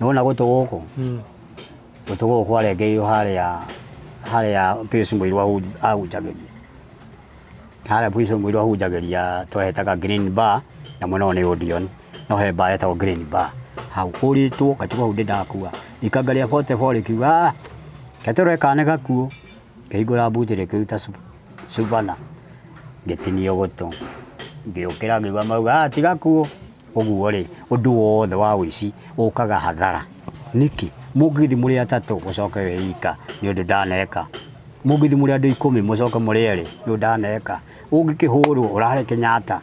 Nĩwona gũtũ gũkũ? Gũtũ gũkũ kwarengeirwo harĩa harĩa Pius Mũirũ ahunjagĩria. Harĩa Pius Mũirũ ahunjagĩria twahetaga Green Bar na mwena ũyũ nĩ Odeon. No he bar yetagwo Green Bar. Hau hũrĩtwo ngatigwo hau ndĩ ndakua. Ikanga rĩa 44 rĩkiuga ah, ketũrwe kana nĩ gakuũ. Ngĩhingũra mbuti rĩkĩruta cubana. Ngĩtinio gũtũ. Ngĩũkĩra ngĩigua mauga ah, ti gakuũ. Ũguo rĩ, ũndũ wothe wa ũici ũkaga hathara. Nĩkĩ? Mũngĩthiĩ mũrĩ atatũ mũcoke wĩ ika nĩ ũndũ ndaneka. Mũngĩthiĩ mũrĩ andũ 10 mũcoke mũrĩ erĩ nĩ ũndũ ndaneka. Ũngĩkĩhũrwo ũrare Kenyatta.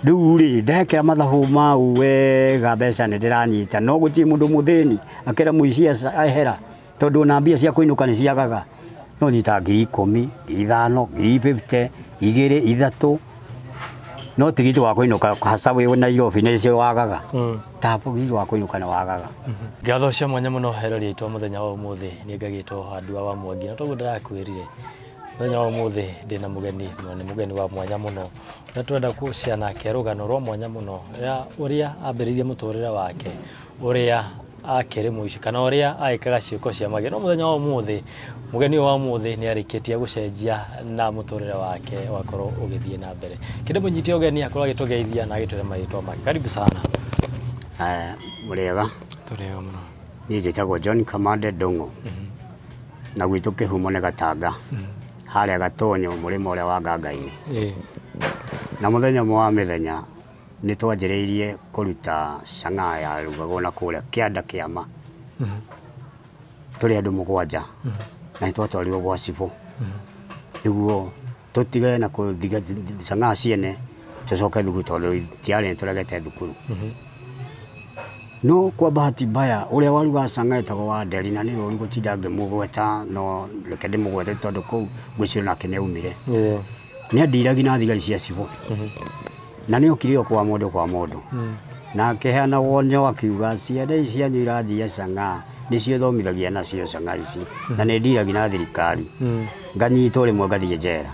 Rĩu rĩ, ndekĩra mathabu mau wega mbeca nĩ ndĩranyita no gũtirĩ mũndũ mũthĩni akĩra mũici ehera tondũ ona mbia cia kũinũka nĩ ciagaga. No nyitaga 10,000, 5,000, 50,000, 2, 3 no tigiti wa kũinũka haca wĩ Nairobi nĩcio wagaga. Ta tigiti wa kũinũka nĩ wagaga. Ngatho cia mwanya mũno erori aitũ a mũthenya wa ũmũthĩ nĩ ngagĩtwo Wandua wa Mwangi na toguo ndĩrakwĩrire mũthenya wa ũmũthĩ ndĩna mũgeni na nĩ mũgeni wa mwanya mũno na twenda gũcia nake rũgano rwa mwanya mũno ya ũrĩa ambĩrĩirie mũtũrĩre wake ũrĩa akĩrĩ mũici kana ũrĩa agĩkaga ciĩko cia magego. No mũthenya wa ũmũthĩ mũgeni ũyũ wa ũmũthĩ nĩ arĩkĩtie gũcenjia na mũtũrĩre wake ũgakorwo ũgĩthiĩ na mbere. Kĩndũ mũnyite ũgeni akorwo agĩtũgeithia na agĩtwĩra marĩtwa make. Karibu sana. Mũrĩega? Tũrĩega mũno. Niĩ njĩtagwo John Kamande Ndung'u. Na gwitũ kĩhumo nĩ Gatanga. Harĩa Gatonyo mũrĩmo ũrĩa wa Nganga-inĩ. Na mũthenya ũmwe wa mĩthenya nĩ twanjĩrĩirie kũruta cang'aa yarugagwo na kũrĩa kĩanda kĩama. Tũrĩ andũ 7 na nĩ twatwarirwo gwa cibũ. Nĩguo tũtige na kũthiga cang'aa ciene tũcoke thukuru tondũ tiarĩ nĩ tũregete thukuru. No kwa bahati mbaya ũrĩa warugaga cang'aa etagwo Wanderi na nĩ ũru gũtinda ngĩmũgweta no reke ndĩmũgwete tondũ kũu ngwĩciria nake nĩ aumire. Nĩ andiragi na thigari cia cibũ. Na nĩ okire o kwa mũndũ kwa mũndũ. Na akĩheana wonyo akiuga ciana ici cianyu iranjia cang'aa nĩcio thomithagia nacio cang'aa ici na nĩ ndiragi na thirikari. Nganyitwo rĩmwe ngathiĩ njera.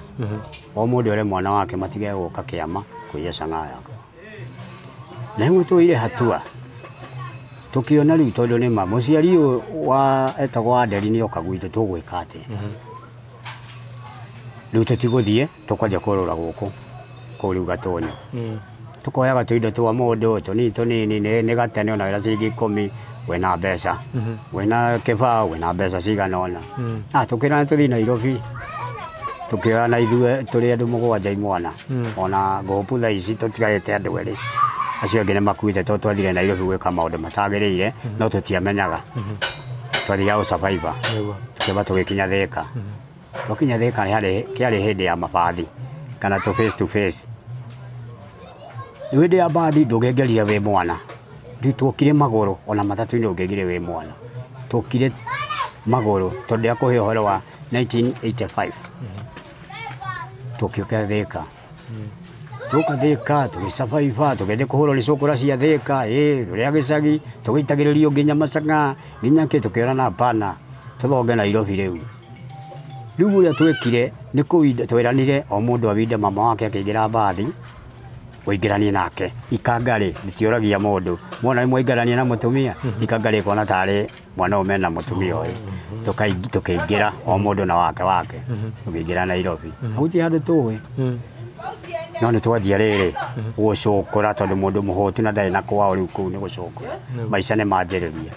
O mũndũ ere mwana wake matige gũka kĩama kũiya cang'aa yakwa. Na rĩmwe twoire hatua tũkĩona rĩu tondũ nĩ ma mũciari ũyũ wa etagwo Wanderi nĩ oka gwitũ tũgwĩka atĩa. Rĩu tũtigũthiĩ tũkwanjia kũrũra gũkũ kũu rĩu Gatonyo. Tũkoyaga tũindo twa mũndũ tũnini tũnini nĩ gatene ona wĩna ciringi 10 wĩna mbeca wĩna kĩbaũ wĩna mbeca cigana ũna. Tũkĩrana tũthiĩ Nairobi tũkĩoya na ithuĩ tũrĩ andũ 7 imwana ona ngũpu thaa ici tũtigarĩte andũ erĩ acio angĩ nĩ makuĩte tondũ twathire Nairobi gwĩka maũndũ matagĩrĩire no tũtiamenyaga. Twathiaga gũsurvive. Tũkĩamba tũgĩkinya Thĩka. Twakinya Thĩka kĩarĩ hĩndĩ ya mabathi kana tũ face to face. Rĩu hĩndĩ ya mbathi ndũngĩaingĩrire wĩ mwana. Rĩu tuokire magũrũ ona matatũ-inĩ ndũngĩaingĩrire wĩ mwana. Tuokire magũrũ tondũ ndĩrakũhe ũhoro wa 1985. Tũkĩũka Thĩka. Tũka Thĩka tũgĩsurvive tũgĩthiĩ kũhũrwo nĩ cũkũra cia Thĩka tũrĩ a gĩcagi tũgĩitagĩrĩrio nginya macang'aa nginya kĩ tũkĩona hapana tũthonge Nairobi rĩu. Rĩu ũrĩa twekire nĩ kũwinda tweranire o mũndũ awinde mama wake akĩingĩra mbathi ũingĩranie nake. Ikanga rĩ rĩtiũragia mũndũ mwana nĩ mwaingĩrania na mũtumia ikanga rĩkona tarĩ mwana ũyũ mena mũtumia ũyũ. Tũkĩingĩra o mũndũ na wake wake tũkĩingĩra Nairobi. Gũtirĩ handũ tũĩ no nĩ twanjia rĩrĩ gũcũkũra tondũ mũndũ mũhũtu na ndarĩ na kwao rĩu kũu nĩ gũcũkũra maica nĩ manjĩrĩria.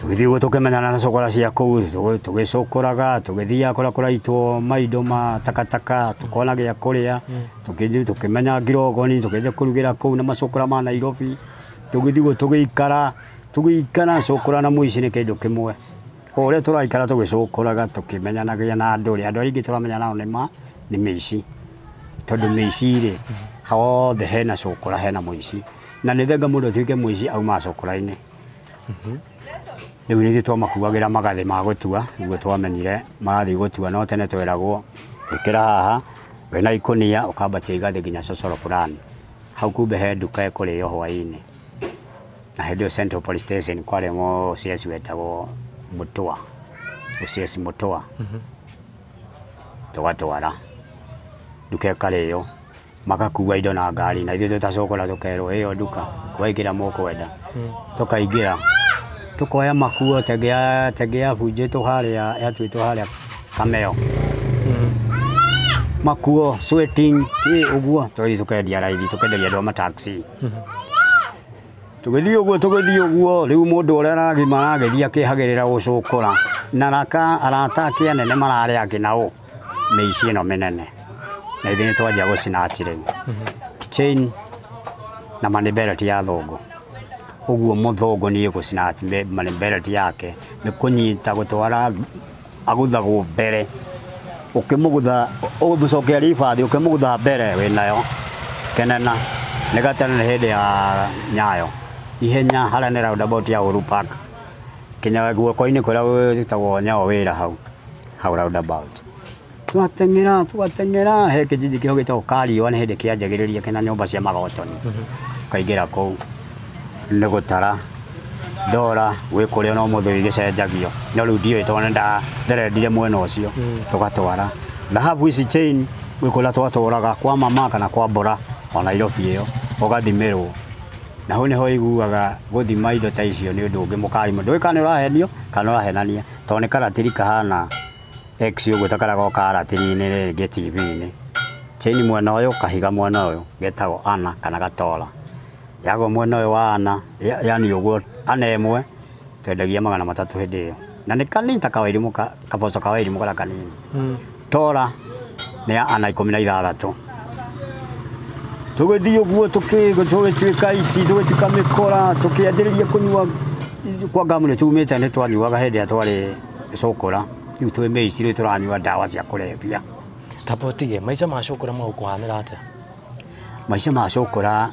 Tũgĩthiĩ ũguo tũkĩmenyana na cũkũra cia kũu tũgĩcũkũraga tũgĩthiaga kũrĩa kũraitwo maindo ma takataka tũkona gĩa kũrĩa tũkĩmenya ngirogoni tũkĩanjia kũrugĩra kũu na macũkũra ma Nairobi. Tũgĩthiĩ ũguo tũgĩikara tũgĩikara cũkũra na mũici nĩ kĩndũ kĩmwe. O ũrĩa tũraikara tũgĩcũkũraga tũkĩmenyanagia na andũ rĩ andũ aingĩ tũramenya nao nĩ mĩici tondũ mĩici rĩ hothe hena cũkũra hena mũici na nĩ thenga mũndũ atuĩke mũici aumaga cũkũra-inĩ. Rĩu nĩ ithuĩ twamakuagĩra magathĩ ma gũtua nĩguo twamenyire marathiĩ gũtua no tene tweragwo ĩkĩra haha wĩna ikũnia ũkambatia igathĩ nginya cocoro fulani. Hau kumbe he nduka ĩkũrĩo hwaĩ-inĩ. Na hĩndĩ ĩyo Central Police Station kwarĩ mũCS wetagwo Mũtũa, mũCS Mũtũa. Tũgatwara nduka ĩkarĩo magakua indo na ngari na ithuĩ tũtacokora tũkerwo ĩyo nduka kwaingĩra mũkwenda. Tũkaingĩra tũkoya makuo tenge yabunjĩtwo harĩa yatuĩtwo harĩa Kameo. Makuo sweating ĩ ũguo tũgathiĩ tũkendia raithi tũkenderia andũ a mataxi. Tũgĩthiĩ ũguo tũgĩthiĩ ũguo rĩu mũndũ ũrĩa aragima aragĩthiĩ akĩhagĩrĩra gũcũkũra na raka arata ake anene mararĩ angĩ nao mĩici ĩno mĩnene na ithuĩ nĩtwanjia gũcinach rĩu chain na money belt ya thũngũ ũguo mũthũngũ niĩ gũcinach money belt yake nĩ kũnyita gũtwara aguthagwo mbere ũkĩmũgutha ũmũcokia ribathi ũkĩmũgutha mbere wĩnayo kenena nĩ gatene nĩ hĩndĩ ya Nyayo ihenya harĩa nĩ roundabout ya Uhuru Park kinya guoko-inĩ kũrĩa gwĩtagwo Nyayo wĩra hau hau roundabout twateng'era twateng'era he kijiji kĩho gĩtagwo Kariũa nĩ hĩndĩ kĩanjagĩrĩria kĩna nyũmba cia magotoni ũkaingĩra kũu nĩ gũtara ndora gwĩ kũrĩa no mũthũi gĩcenjagio no rĩu ndiũĩ tondũ nĩ nderendire mwena ũcio tũgatwara thahabu ici chain gwĩ kũrĩa twatwaraga kwa mama kana kwa mbora o Nairobi ĩyo ũgathimĩrwo na hau nĩho iguaga gũthima indo ta icio nĩ ũndũ ũngĩ mũkarimũ ndũĩ kana nĩ ũrahenio kana ũrahenania tondũ nĩ karatiri kahana X ũguo ta karĩa gokaga ratiri-inĩ rĩngĩ TV-inĩ chain mwena ũyũ kahiga mwena ũyũ getagwo ana kana gatora yagwo mwena ũyũ wa ana yani ũguo ana ĩmwe twendagia 300 hĩndĩ ĩyo na nĩ kanini ta kawairimũ kaboco ka wairimũ karĩa kanini tora nĩ ya ana 16 tũgĩthiĩ ũguo tũgĩtuĩka ici tũgĩtuĩka mĩkora tũkĩanjĩrĩria kũnyua kwa ngamu nĩ tumĩte nĩ twanyuaga hĩndĩ ĩrĩa twarĩ cũkũra rĩu twĩ mĩici rĩu tũranyua ndawa cia kũrebia. Tamba ũtige maica ma cũkũra magũkũhanĩra atĩa? Maica ma cũkũra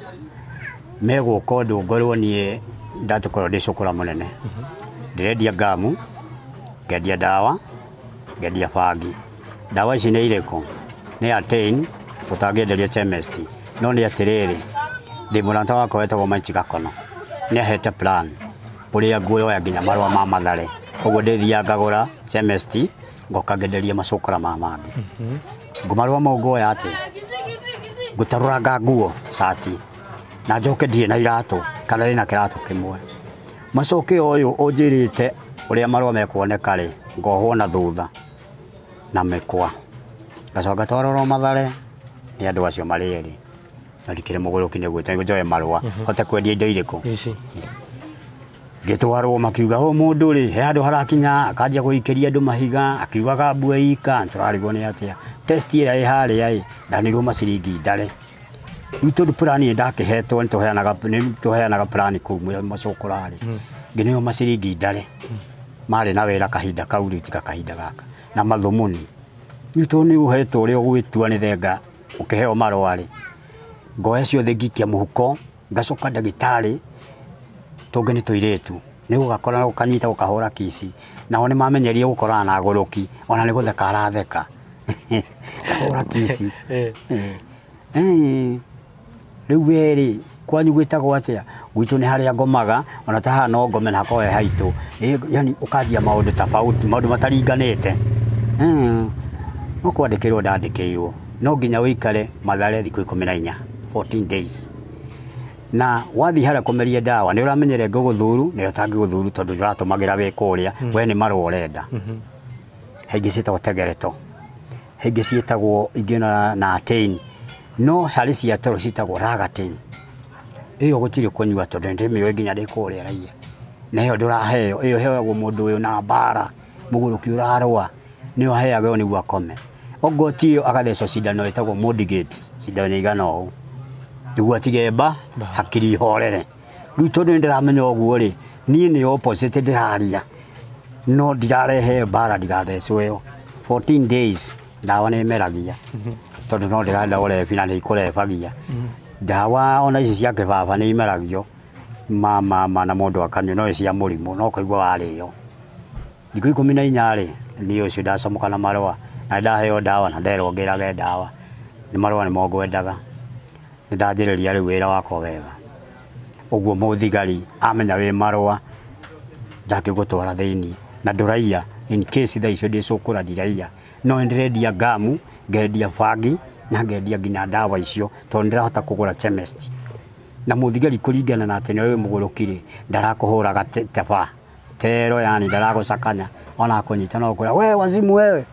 megũka ũndũ ngorwo niĩ ndatũkorwo ndĩ cũkũra mũnene ndĩrendia ngamu ngendia ndawa ngendia bangi ndawa ici nĩ irĩkũ nĩ Atain ũtangĩenderio chemist no nĩ atĩrĩrĩ ndĩ mũrata wakwa wetagwo Maichi Gakono nĩ ahete plan ũrĩa nguoya nginya marũa ma Mathare ũguo ndĩthiaga ngagũra chemist ngoka ngenderia macũkũra ma mangĩ ngũmarũa mau nguoya atĩ ngũtarũranga nguo cati na njoke ndirĩ na iratũ kana ndĩ na kĩratũ kĩmwe macoke ũyũ ũnjĩrĩte ũrĩa marũa mekuoneka rĩ ngohwo na thutha na mĩkwa ngacoka ngatwarwo Mathare nĩ andũ acio marĩ erĩ na ndikĩrĩ mũgũrũki nĩguo njoe marũa hote kwendia indo irĩkũ ngĩtwarwo makiuga ũyũ mũndũ rĩ he handũ harakinya akanjia gũikĩria andũ mahiga akiugaga mbue ika tũrarigwo nĩ atĩa test ĩrĩa ĩ harĩa ĩ ndanĩrwo maciringi ndare rĩu tondũ plani nĩ ndakĩhetwo nĩ tũheanaga plani kũu macũkũra rĩ ngĩneo maciringi ndare marĩ na wĩra kahinda kau rĩu tiga kahinda gaka na mathumuni rĩu tondũ nĩ ũhetwo ũrĩa ũgwĩtua nĩ thenga ũkĩheo marũa rĩ ngoya ciothe ngikia mũhuko ngacoka ndagĩtarĩ tũngĩ nĩ tũirĩtu nĩ gũgakora gũkanyita gũkahũra kici nao nĩ mamenyerie gũkorana na agũrũki ona nĩ gũtheka aratheka ngahũra kici rĩu we rĩ kwanyu gwĩtagwo atĩa gwitũ nĩ harĩa ngomaga ona ta haha no ngome na hakorwo he haitũ yani ũkanjia maũndũ tofauti maũndũ mataringanĩte no kwandĩkĩrwo ndandĩkĩirwo no nginya ũikare Mathare thikũ 14 14 days na wathiĩ harĩa kũmeria ndawa nĩ ũramenyere ngũgũthuru nĩ ũtangĩgũthuru tondũ ndũratũmagĩra wĩ kũrĩa we nĩ marũa ũrenda he ingĩ ciĩtagwo tegereto he ingĩ ciĩtagwo ingĩ na Atain no harĩ cia toro ciĩtagwo Ragatain ĩyo gũtirĩ kũnyua tondũ nĩndĩmĩũĩ nginya ndĩ kũrĩa raiya na ĩyo ndũraheo ĩyo ĩheagwo mũndũ ũyũ na mbara mũgũrũki ũrarũa nĩyo aheagwo nĩguo akome okorwo ti ĩyo agathecwo cindano ĩtagwo Modigate cindano igana ũũ nĩguo atige mba hakiri ihorere rĩu tondũ nĩndĩramenya ũguo rĩ niĩ nĩ opposite ndĩraria no ndirarehe mbara ndigathecwo ĩyo 14 days ndawa nĩ ĩmeragia tondũ no ndĩrenda ũrebi na nĩ ikũrebagia ndawa ona ici cia kĩbaba nĩ imeragio ma na mũndũ akanyua no cia mũrimũ no kũigua warĩo thikũ 14 rĩ niĩ ũcio ndacomoka na marũa na ndaheo ndawa na nderwo ngĩrage ndawa nĩ marũa nĩmo ngwendaga nĩ ndanjĩrĩria rĩu wĩra wakwa wega ũguo mũthigari amenya wĩ marũa ndangĩgũtwara thĩinĩ na ndũraiya in case thaa icio ndĩcũkũra ndiraiya no nĩndĩrendia ngamu ngendia bangi na ngendia nginya ndawa icio tondũ ndĩrahota kũgũra chemist Na muthigari kuringana na atĩ nĩwe mũgũrũki rĩ, ndarakũhũraga teba tero, yani ndaragũcakanya ona akũnyita no kwĩra we wazimu wewe,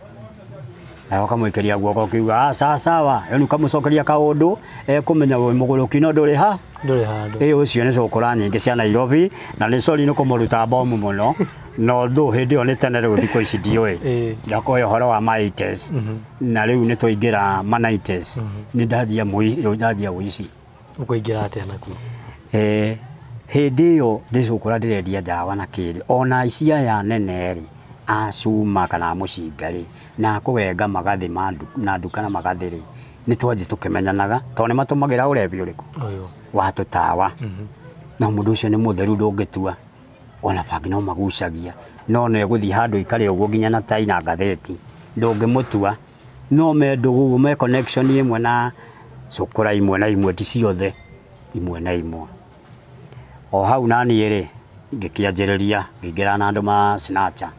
na ũkamwĩkĩria guoko ũkiuga ah sawa sawa, yani ũkamũcokeria kaũndũ ekũmenya wĩ mũgũrũki no ndũrĩ ha Ndũrĩ handũ. Ĩ ũcio nĩ cũkũra nyingĩ cia Nairobi na nĩ sorry nĩ kũmũruta bomu mũno, no ndũ hĩndĩ ĩyo nĩ tene, rĩu thikũ ici ndiũĩ. Ndakũhe ũhoro wa ma 80s na rĩu nĩ twaingĩra ma 90s, nĩ ndanjia ndanjia ũici. Ũkũingĩra atĩa nakuo? Hĩndĩ ĩyo ndĩcũkũra ndĩrendia ndawa na kĩrĩ ona ici aya nene rĩ, a cuma kana a mũcinga rĩ, na akũwenga magathĩ ma na nduka na magathĩ rĩ, nĩ twathiĩ tũkĩmenyanaga tondũ nĩ matũmagĩra ũrebi ũrĩkũ Ũyũ. Wa tũtawa. No mũndũ ũcio nĩ mũtheru, ndũngĩtua ona bangi no magucagia, no nĩ egũthiĩ handũ ikare ũguo nginya na tai na ngathĩti, ndũngĩmũtua, no me ndũgũ, me connection ĩmwe na cũkũra imwe na imwe, ti ciothe, imwe na imwe. O hau naniĩ rĩ, ngĩkĩanjĩrĩria ngĩingĩra na andũ ma snatcher.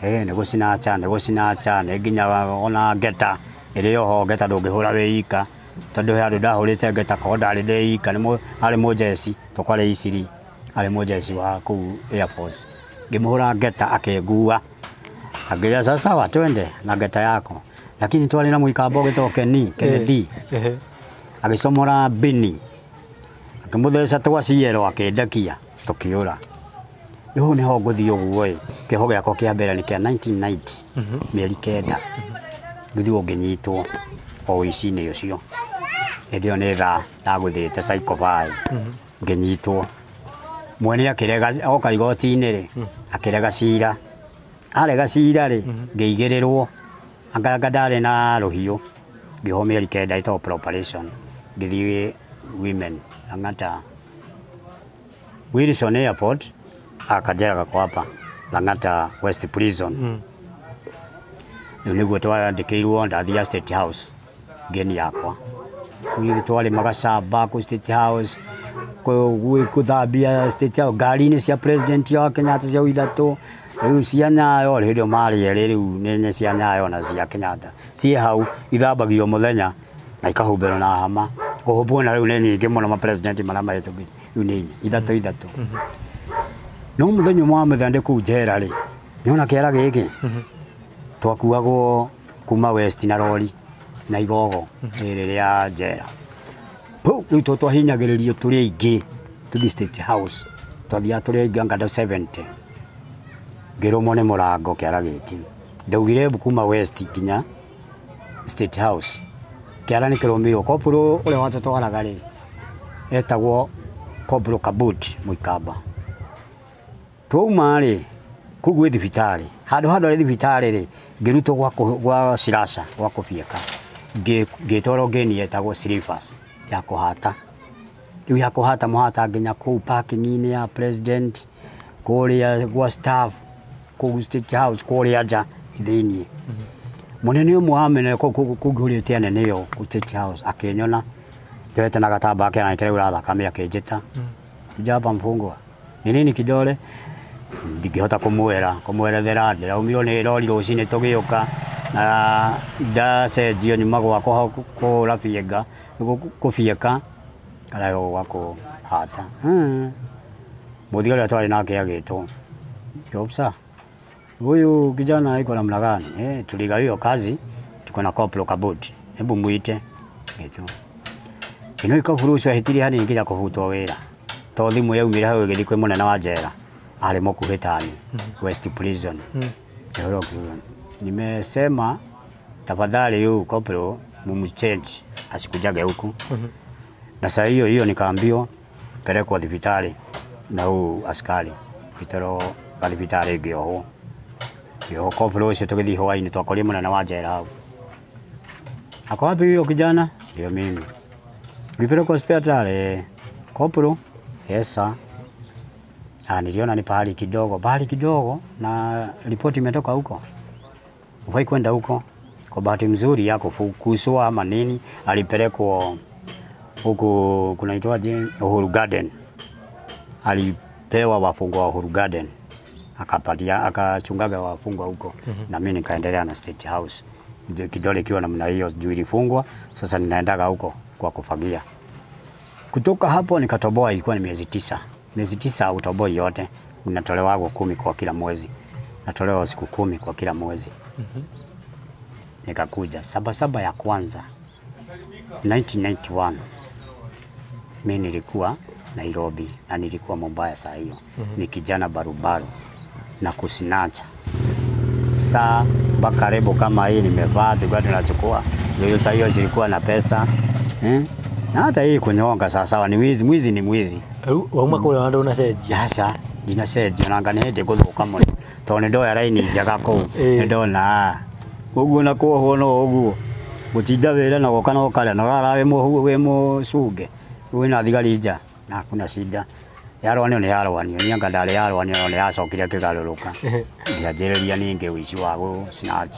Nĩ gũcinacha, nĩ gũcinacha, nĩ nginya ona ngeta ĩrĩ oho. Ngeta ndũngĩhũra wĩ ika, tondũ he handũ ndahũrĩte ngeta korwo ndarĩ ndĩ ika, nĩ arĩ mũjeci tũkwarĩ Isiri, arĩ mũjeci wa kũu Air Force, ngĩmũhũra ngeta akĩngua akĩnjĩra sawa sawa, twende na ngeta yako, lakini twarĩ na mũikamba ũgĩtwo Kenny Kennedy. Agĩcomora bini akĩmũtheca twaciero akĩndekia tũkĩũra. Rĩu nĩho ngũthiĩ ũguo ĩ, kĩoho gĩakwa kĩa mbere nĩ kĩa 1990, mĩeri 9, ngĩthiĩ ngĩnyitwo o ũici-inĩ ũcio. Hĩndĩ ĩyo nĩ thaa ndagũthĩte Psycho-Fi, ngĩnyitwo. Mwene akĩrega, oka igoti-inĩ rĩ, akĩrega cira. Arega cira rĩ, ngĩigĩrĩrwo anga ndarĩ na rũhiũ, ngĩohwo mĩeri 9 ĩtagwo preparation, ngĩthiĩ women Lang'ata Wilson Airport, akajera gako hapa Lang'ata West Prison. Rĩu nĩguo twandĩkĩirwo, ndathia State House ngeni yakwa. Rĩu twarĩmaga camba kũ State House, gũthambia State House, ngari-inĩ cia president wa Kenyatta cia ithatũ, rĩu cia Nyayo. Hĩndĩ ĩyo marĩ erĩ, rĩu nĩ cia Nyayo na cia Kenyatta ciĩ hau, ithambagio mũthenya na ikahumbĩrwo na hama kũhumbwo, na rĩu nĩ nyingĩ mũno ma president marĩa mahĩtũkire, rĩu nĩ inya, ithatũ ithatũ. No mũthenya ũmwe wa mũthenya ndĩ kũu njera rĩ, nĩwona kĩara gĩkĩ twakuagwo kuma West na rori na igogo rĩrĩ rĩa njera. Pau rĩu to twahinyagĩrĩrio tũrĩ aingĩ tũthiĩ State House, twathiaga tũrĩ aingĩ anga 70, ngĩrũmwo nĩ mũrango kĩara gĩkĩ. Ndaugire kuma West nginya State House kĩara nĩ kĩrũmirwo. Kopuro ũrĩa watũtwaraga rĩ, etagwo Kopuro Kabut Mũikamba. Twauma rĩ kũu gwĩ thibitarĩ, handũ handũ arĩ thibitarĩ rĩ, ngĩrutwo gwa siraca gwa kũbieka, ngĩtwarwo ngĩni yetagwo Silvers ya kũhata. Rĩu ya kũhata mũhata nginya kũu parking-inĩ ya president, kũrĩa gwa staff kũu State House, kũrĩa nja ti thĩiniĩ. Mũnene ũmwe wa mene kũu kũhũrĩte anene ĩyo kũu State House akĩnyona njoete na gatambaya kĩara kĩraura thakame, akĩnjĩta, "Kuja hapa mfungwa, ni nini kidole?" Ndingĩhota kũmwĩra kũmwerethera, ndĩraumirwo nĩ rori rũcinĩ tũgĩũka na ndacenjio nyuma gwakwa kũhũra bienga kũbieka kana gwa kũhata. Mũthigari ũrĩa twarĩ nake agĩtwo, "Officer, huyu kijana iko namna gani?" "Tuligawiwa kazi, tuko na corporal Kabut, hebu muite." Gĩtwo ĩno ikaburu ũcio ahĩtirie hanini nginya kũbutwo wĩra, to thimũ yaumire hau ĩgĩthiĩ kwĩ mũnene wa njera arĩ mũkuhĩ tani West Prison. Ũhoro ũkiuga, "Nimesema tafadhali huyu corporal mumchange asikujage huku." Na saa hiyo hiyo nikaambiwa pelekwa thibitarĩ na huu askari gĩtwarwo gathibitarĩ, ngĩohwo ngĩohwo corporal ũcio. Tũgĩthiĩ hwainĩ twakorire mũnene wa njera hau. "Ako wapi huyo kijana?" "Ndio mimi." "Ulipelekwa hospitali?" "Corporal?" "Yes sir." "Ah, niliona ni pahali kidogo, pahali kidogo na ripoti imetoka huko. Hufai kwenda huko." Kwa bahati mzuri ya kufukuzwa ama nini, alipelekwa huku kunaitwaje, Uhuru Garden. Alipewa wafungwa wa Uhuru Garden, akapatia akachungaga wafungwa huko. Na mimi nikaendelea na State House. Ndio kidole kiwa namna hiyo juu ilifungwa, sasa ninaendaga huko kwa kufagia. Kutoka hapo nikatoboa, ilikuwa ni miezi 9. Miezi 9 utoboi yote, unatolewa 10 kwa kila mwezi. Natolewa siku 10 kwa kila mwezi. Nikakuja Sabasaba ya kwanza 1991. Mimi nilikuwa Nairobi na nilikuwa Mombasa saa hiyo. Ni kijana barubaru na kusinacha. Saa mpaka rebo kama hii nimevaa, tulikuwa tunachukua. Ndio saa hiyo zilikuwa na pesa. Na hata hii kunyonga sawa ni mwizi, mwizi ni mwizi. Wauma kule wanda unacenjia. Aca ndinacenjia ona anga nĩ hĩndĩ gũthũka mũno tondũ nĩ ndoya raini njega kũu nĩ ndona ũguo na kuohwo no ũguo gũtinda wĩra na goka no karĩa na ũrara wĩ mũcunge wĩna thigari nja na hakuna shida. Yarwanio nĩ yarwanio niĩ anga ndarĩ yarwanio no nĩ yacokire ĩkĩgarũrũka ngĩanjĩrĩria ningĩ ũici wa gũ snatch.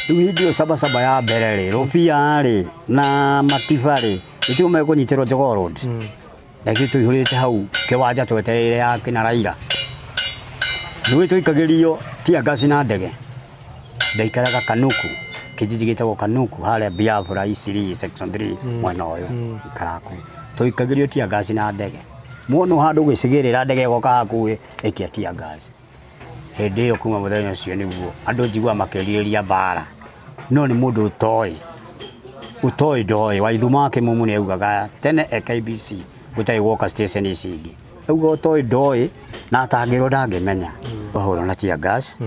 Rĩu hĩndĩ ĩyo Sabasaba ya mbere rĩ, rũbia rĩ na matiba rĩ ĩtiguo mekũnyitĩrwo Jogoo Road. Na ithuĩ tũihũrĩte hau kĩwanja twetereire ya kina Raila. Nĩũĩ tũikagĩrio tear gas na ndege. Ndaikaraga Kanuku, kijiji gĩtagwo Kanuku harĩa Biafra Eastleigh section 3 mwena ũyũ ikaraga kũu. Tũikagĩrio tear gas na ndege. Muono handũ gwĩcigĩrĩra ndege ĩgoka hakuhĩ ĩkia tear gas. Hĩndĩ ĩyo kuma mũthenya ũcio nĩguo andũ njiguaga makĩrirĩria mbara. No nĩ mũndũ ũtoĩ. Ũtoĩ ndoĩ Waithuma wa Kĩmumu nĩ augaga tene e KBC gũtarĩ gwoka station ici ingĩ. Auga ũtoĩ ndoĩ na atangĩrwo ndangĩmenya. Twahũrwo na tear gas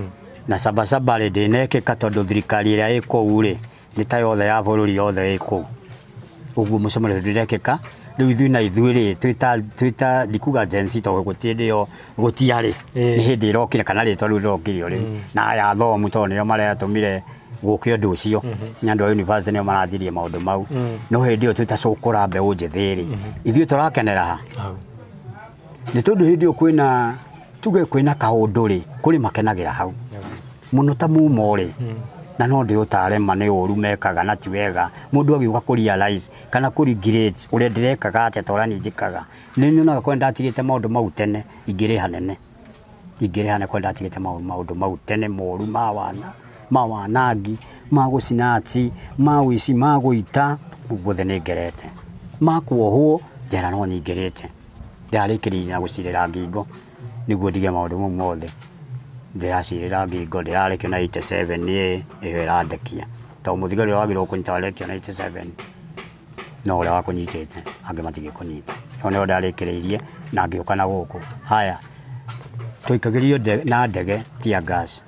na Sabasaba rĩ ndĩnekĩka tondũ thirikari ĩrĩa ĩ kũu rĩ nĩ ta yothe ya bũrũri yothe ĩ kũu. Ũguo mũcemanio ndũrekĩka. Rĩu ithuĩ na ithuĩ rĩ twĩta ndikuga Gen Z tondũ gũtirĩ hĩndĩ ĩyo gũtiarĩ. Nĩ hĩndĩ ĩrokire kana rĩtwa rĩu rĩrokire o rĩu. Na aya athomu tondũ nĩo maratũmire gũke ũndũ ũcio. Nĩ andũ a university nĩo maranjirie maũndũ mau. No hĩndĩ ĩyo twĩta cũkũra mbeũ njĩthĩ rĩ ithuĩ tũrakenera ha? Nĩ tondũ hĩndĩ ĩyo kwĩna tuge kwĩna kaũndũ rĩ kũrĩ makenagĩra hau. Mũno ta mumo rĩ na no ndĩũtare ma nĩ ũru mekaga na ti wega. Mũndũ agĩũka kũ realize kana kũ regret ũrĩa ndĩrekaga atĩa ta ũrĩa niĩ njĩkaga. Nĩ nyonaga kwenda ndatigĩte maũndũ mau tene ingĩrĩ hanene. Ingĩrĩ hanene kwenda ndatigĩte maũndũ mau tene moru ma wana, ma wanangi, ma gũcinachi, ma ũici, ma gũita, guothe nĩ ngerete. Ma kuohwo njera no nyingĩrĩte. Ndĩrarĩkĩrĩirie na gũcirĩra ngingo nĩguo ndige maũndũ mau mothe. Ndĩracirĩra ngingo ndĩrarekio na 87 ĩ ĩyo ĩrandekia. Tondũ mũthigari ũrĩa wagĩrĩirwo kũnyita warekio na 87 no ũrĩa wakũnyitĩte angĩ matingĩkũnyita. Hau nĩho ndarĩkĩrĩirie na ngĩũka na gũkũ. Haya tũikagĩrio na ndege tear gas.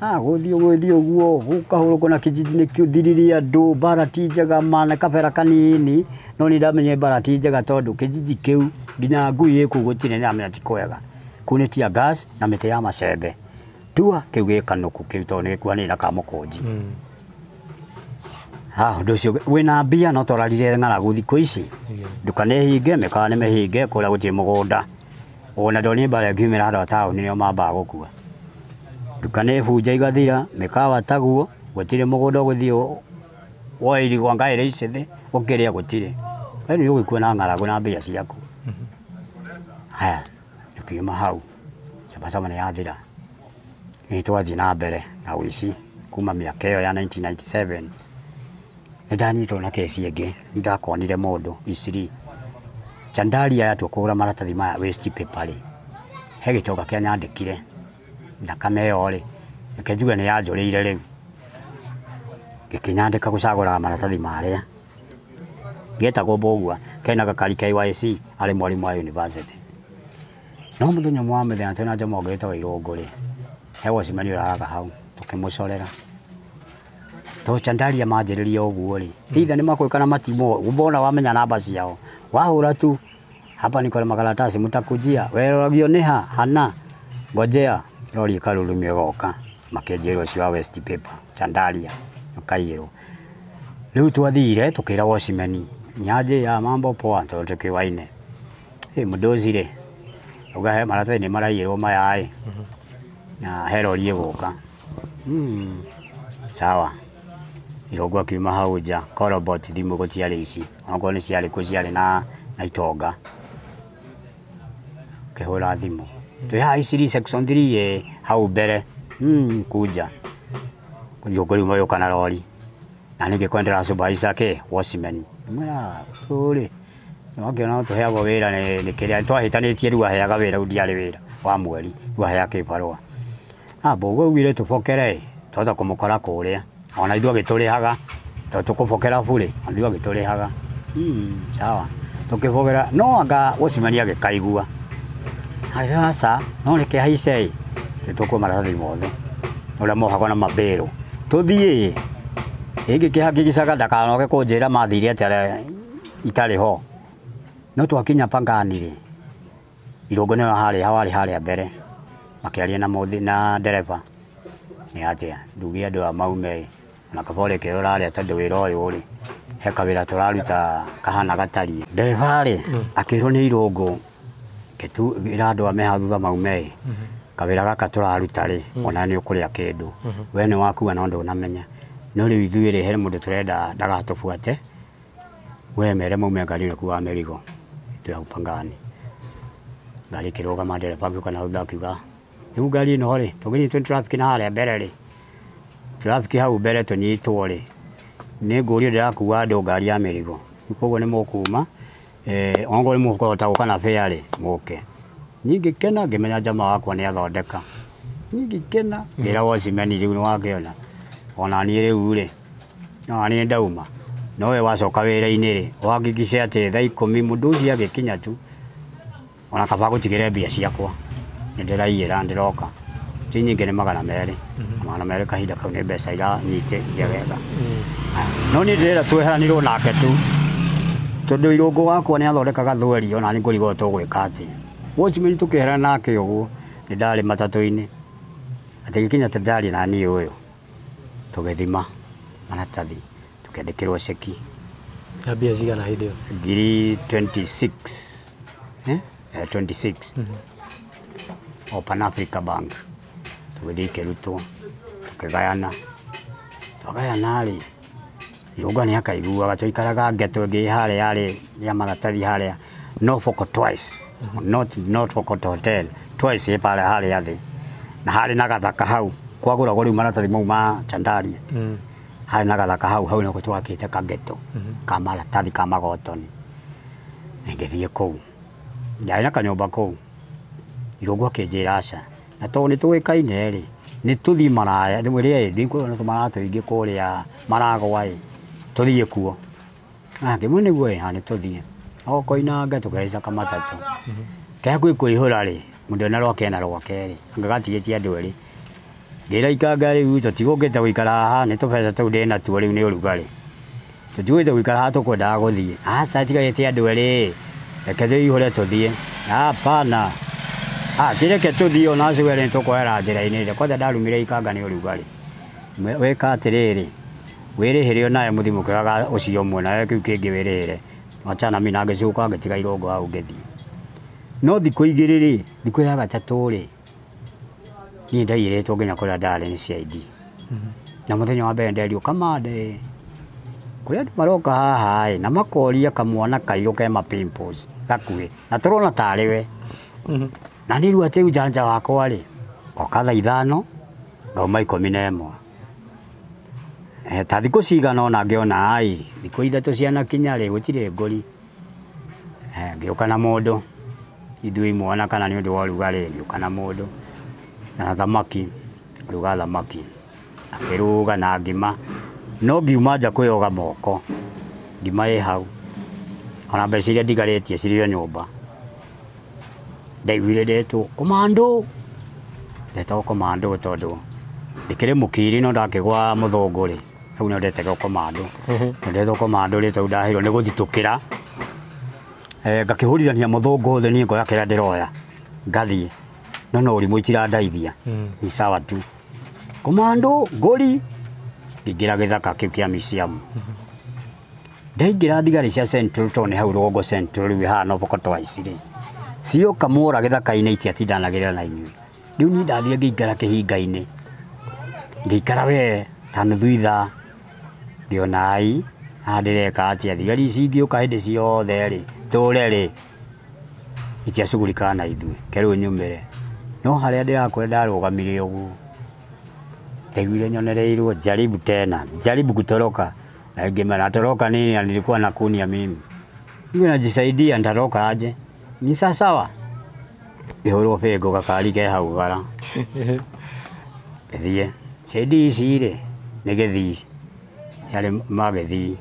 Gũthiĩ ũguo gũkahũrũkwo na kijiji nĩ kĩthiririe andũ mbara ti njega ma na kabera kanini no nĩ ndamenyire mbara ti njega tondũ kijiji kĩu nginya ngui ĩ kũu gũtirĩ nĩndamenya ti kwega. Kũu nĩ tear gas na mĩtĩ ya macembe. Tua kĩu gĩ Kanuku kĩu tondũ nĩ gĩkuhanĩrĩire na Kamũkũnji. Ũndũ ũcio wĩna mbia no twararire ng'aragu thikũ ici. Ndũkanehinge mĩkawa nĩ mĩhinge kũrĩa gũtirĩ mũgũnda. Ona ndonire mbara ĩngiumĩra handũ ha taũni nĩo mambaga gũkua. Nduka nĩ bunja igathira mĩkawa taguo gũtirĩ mũgũnda ũgũthiĩ woe irigũ anga ĩrĩ icĩthĩ ũkĩrĩa gũtirĩ. We nĩ ũgĩkua na ng'aragu na mbia ciaku. Haya tũkiuma hau Sabasaba nĩ yathira. Nĩ twathiĩ na mbere na ũici kuma mĩaka ĩyo ya 1997. Nĩ ndanyitwo na kesi ĩngĩ nĩ ndakonire mũndũ Eastleigh. Chandaria yatua kũgũra maratathi maya waste paper rĩ he gĩtonga kĩanyandĩkire thakame ĩyo rĩ reke njuge nĩ yanjũrĩire rĩu. Gĩkĩnyandĩka gũcagũraga maratathi marĩa. Getagwo Mbũgua kena gakari KYC arĩ mwarimũ wa university. No mũthenya ũmwe wa mĩthenya twĩna Jomo ũngĩ wĩtagwo Irũngũ rĩ he watchman ũraraga hau tũkĩmũcorera. Tondũ Chandaria manjĩrĩria ũguo rĩ either nĩ makũĩ kana matimũĩ mbona wamenya namba ciao. Wahũra tu hapa niko na makaratasi mtakujia weroragio nĩ ha hana ngojea rori ĩkarurumio ĩgoka makĩnjĩrwo ũcio wa waste paper Chandaria ũkaiyĩrwo. Rĩu twathire tũkĩra watchman nyaje ya mambo poa tondũ tũkĩwaine. Mũndũ rĩ auga he maratathi nĩ maraiyĩrwo maya ĩ na he rori ĩgũka. Sawa. Irũngũ akiuma hau nja korobot thimũ gũtiarĩ ici onakorwo nĩ ciarĩ kuo ciarĩ na itonga. Akĩhũra thimũ twĩ haha Eastleigh section 3 ĩ hau mbere kunja. Irũngũ rĩu magĩũka na rori na ningĩ kwendera supervisor kĩ watchman Mwĩra tũrĩ no tũheagwo wĩra nĩ kĩrĩa twahĩtanĩtie rĩu aheaga wĩra rĩu ndiarĩ wĩra wa mweri rĩu aheaga kĩbarũa. Mbũgũ augire tũbokere twahota kũmũkora kũrĩa ona ithuĩ agĩtũrĩhaga tondũ tũkũbokera burĩ ona ithuĩ agĩtũrĩhaga. Sawa tũkĩbokera no anga gũcemania agĩkaigua aca no reke haice ĩ nĩtũkue maratathi mothe ũrĩa mohagwo na mabĩrũ tũthiĩ ĩngĩkĩhakikicaga ndakanoke kũnjĩra mathire atĩa itarĩ ho. No twakinya Pangani rĩ Irũngũ nĩwe harĩ warĩ harĩa mbere makĩaria na mũthi na ndereba nĩ atĩa nduge andũ aya maume ona kaba ũrĩkĩrora harĩa tondũ wĩra ũyũ rĩ he kawĩra tũraruta kahana gatariĩ. Ndereba rĩ akĩrwo nĩ Irũngũ ĩra andũ aya me hau thutha maume kawĩra gaka tũraruta rĩ ona nĩ ũkũrĩa kĩndũ we nĩ wakua no ndũnamenya no rĩu ithuĩ rĩ he mũndũ tũrenda ndagatũbuate we mere maume ngari ĩno ĩkuaga mĩrigo twĩ hau Pangani. Ngari ĩkĩrũgama ndereba agĩũka na thutha akiuga rĩu ngari ĩno rĩ tũngĩnyitwo nĩ traffic na harĩa mbere rĩ traffic hau mbere tũnyitwo rĩ nĩ ngũrio ndĩrakua andũ ngari ya mĩrigo koguo nĩ mũkuma onakorwo nĩ mũkũhota gũka na fare rĩ mũke. Niĩ ngĩkena ngĩmenya jamaa wakwa nĩ athondeka. Niĩ ngĩkena ngĩra watchman rĩu nĩ wakĩona ona niĩ rĩu rĩ ona niĩ ndauma no we wacoka wĩra-inĩ rĩ ũhakikice atĩ thaa ikũmi mũndũ ũcio agĩkinya tu ona kaba gũtigĩre mbia ciakwa nĩ ndĩraiyĩra ndĩroka ti nyingĩ nĩ 200 200 kahinda kau nĩ mbeca iranyite njegega. No niĩ ndĩrenda tweheranirwo nake tu tondũ Irũngũ wakwa nĩ athondekaga thweri ona nĩ ngũrigwo tũgwĩka atĩa. Watchman tũkĩeherana nake ũguo nĩ ndarĩ matatũ-inĩ atĩ gĩkinya ta ndarĩ na niĩ ũyũ tũgĩthima maratathi tũkĩandĩkĩrwo ceki Ya mbia cigana hĩndĩ ĩyo? Ngiri 26 26 o Pan Africa Bank tũgĩthiĩ ikĩrutwo tũkĩgayana twagayana rĩ Irũngũ nĩ akaiguaga twaikaraga ngeto ĩngĩ harĩa yarĩ ya maratathi harĩa Norfolk twice not Norfolk Hotel twice ĩ pale harĩa thĩ na harĩ na gathaka hau kwagũragwo rĩu maratathi mau ma Chandaria harĩ na gathaka hau hau nĩkuo twakĩte kageto ka maratathi ka magotoni. Ngĩthiĩ kũu ndarĩ na kanyũmba kũu Irũngũ akĩnjĩra aca na tondũ nĩ tũĩkaine rĩ nĩ tũthiĩ maraya ndĩmwĩre ndikuona tũmaraya tũingĩ kũrĩa maragwa ĩ tũthiĩ kuo. Ngĩmwĩra nĩguo ĩ nĩ tũthiĩ o Koinange tũkĩhaica kamatatũ ke hakuhĩ kũihũra rĩ mũndũ ena rwake ena rwake rĩ anga gatigĩtie andũ erĩ ngĩra Ikanga rĩu tũtigũkĩte gũikara haha nĩ tũbeca tũu ndĩnatuo rĩu nĩ ũrugarĩ tũtigũkĩte gũikara haha tũkwendaga gũthiĩ aca tigagĩte andũ erĩ reke tũihũre tũthiĩ hapana kĩreke tũthiĩ ona acio erĩ nĩtũkũhera njĩra-inĩ kwanja ndarumire Ikanga nĩ ũrugarĩ wĩka atĩrĩrĩ wĩrĩhĩre onawe mũthiĩ mũkĩoyaga ũcio ũmwe nawe kĩu kĩngĩ wĩrĩhĩre wachana mimi na ngĩcoka ngĩtiga Irũngũ hau ngĩthiĩ. No thikũ igĩrĩ rĩ thikũ ya gatatũ rĩ niĩ ndaiyĩrĩtwo nginya kũrĩa ndarĩ nĩ CID. Na mũthenya wa mbere nderirwo kamande kũrĩa andũ maroka haha ĩ na makoria kamwana kairũ ke pimples gakuhĩ na tũrona tarĩ we. Na niĩ rĩu atĩ ujanja wakwa rĩ ngoka thaa 5 ngauma 11 ta thikũ cigana ũna ngĩona ai thikũ 3 cianakinya rĩ gũtirĩ ngũri. Ngĩũka na mũndũ ithuĩ imwana kana nĩ ũndũ wa ũrugarĩ ngĩũka na mũndũ na thamaki ruga thamaki akĩruga na ngima no ngiuma nja kwĩyoga moko ngima ĩ hau ona mbeca iria ndigarĩtie cirĩ o nyũmba. Ndaiguire ndetwo komando ndetagwo komando tondũ ndĩkĩrĩ mũkiri no ndakĩgwa mũthũngũ rĩ hau nĩho ndetagwo komando ndetwo komando rĩ tondũ ndaheirwo nĩ gũthitũkĩra ngakĩhũrithania mũthũngũ thĩ niĩ ngoya kĩrĩa ndĩroya ngathiĩ no no ũrimũ itirandaithia ni sawa tu. Komando ngũri ngĩingĩra gĩthaka kĩu kĩa museum ndaingĩra thigari cia Central tondũ nĩ hau rũgongo Central rĩu haha Norfolk twice rĩ cioka mwora gĩthaka-inĩ itiatindanagĩrĩra na inyuĩ. Rĩu niĩ ndathire ngĩikara kĩhinga-inĩ ngĩikara we ta nuthu ithaa ngĩona ai haha ndĩreka atĩa thigari ici ingĩũka hĩndĩ ciothe rĩ tũre rĩ itiacugurikaga na ithuĩ ke rĩu nyumĩre no harĩa ndĩrakwĩra ndarũgamire ũguo ndaiguire nyonereirwo jaribu tena jaribu kutoroka Na ingĩmera natoroka nini na nilikuwa nakunia mimi. Mimi najisaidia nitatoka aje? Ni sawa. Ngĩhũrwo bĩngũ gakari ke hau bara. Ngĩthiĩ. CID ici rĩ nĩ Gĩthii. Yarĩ magĩthii.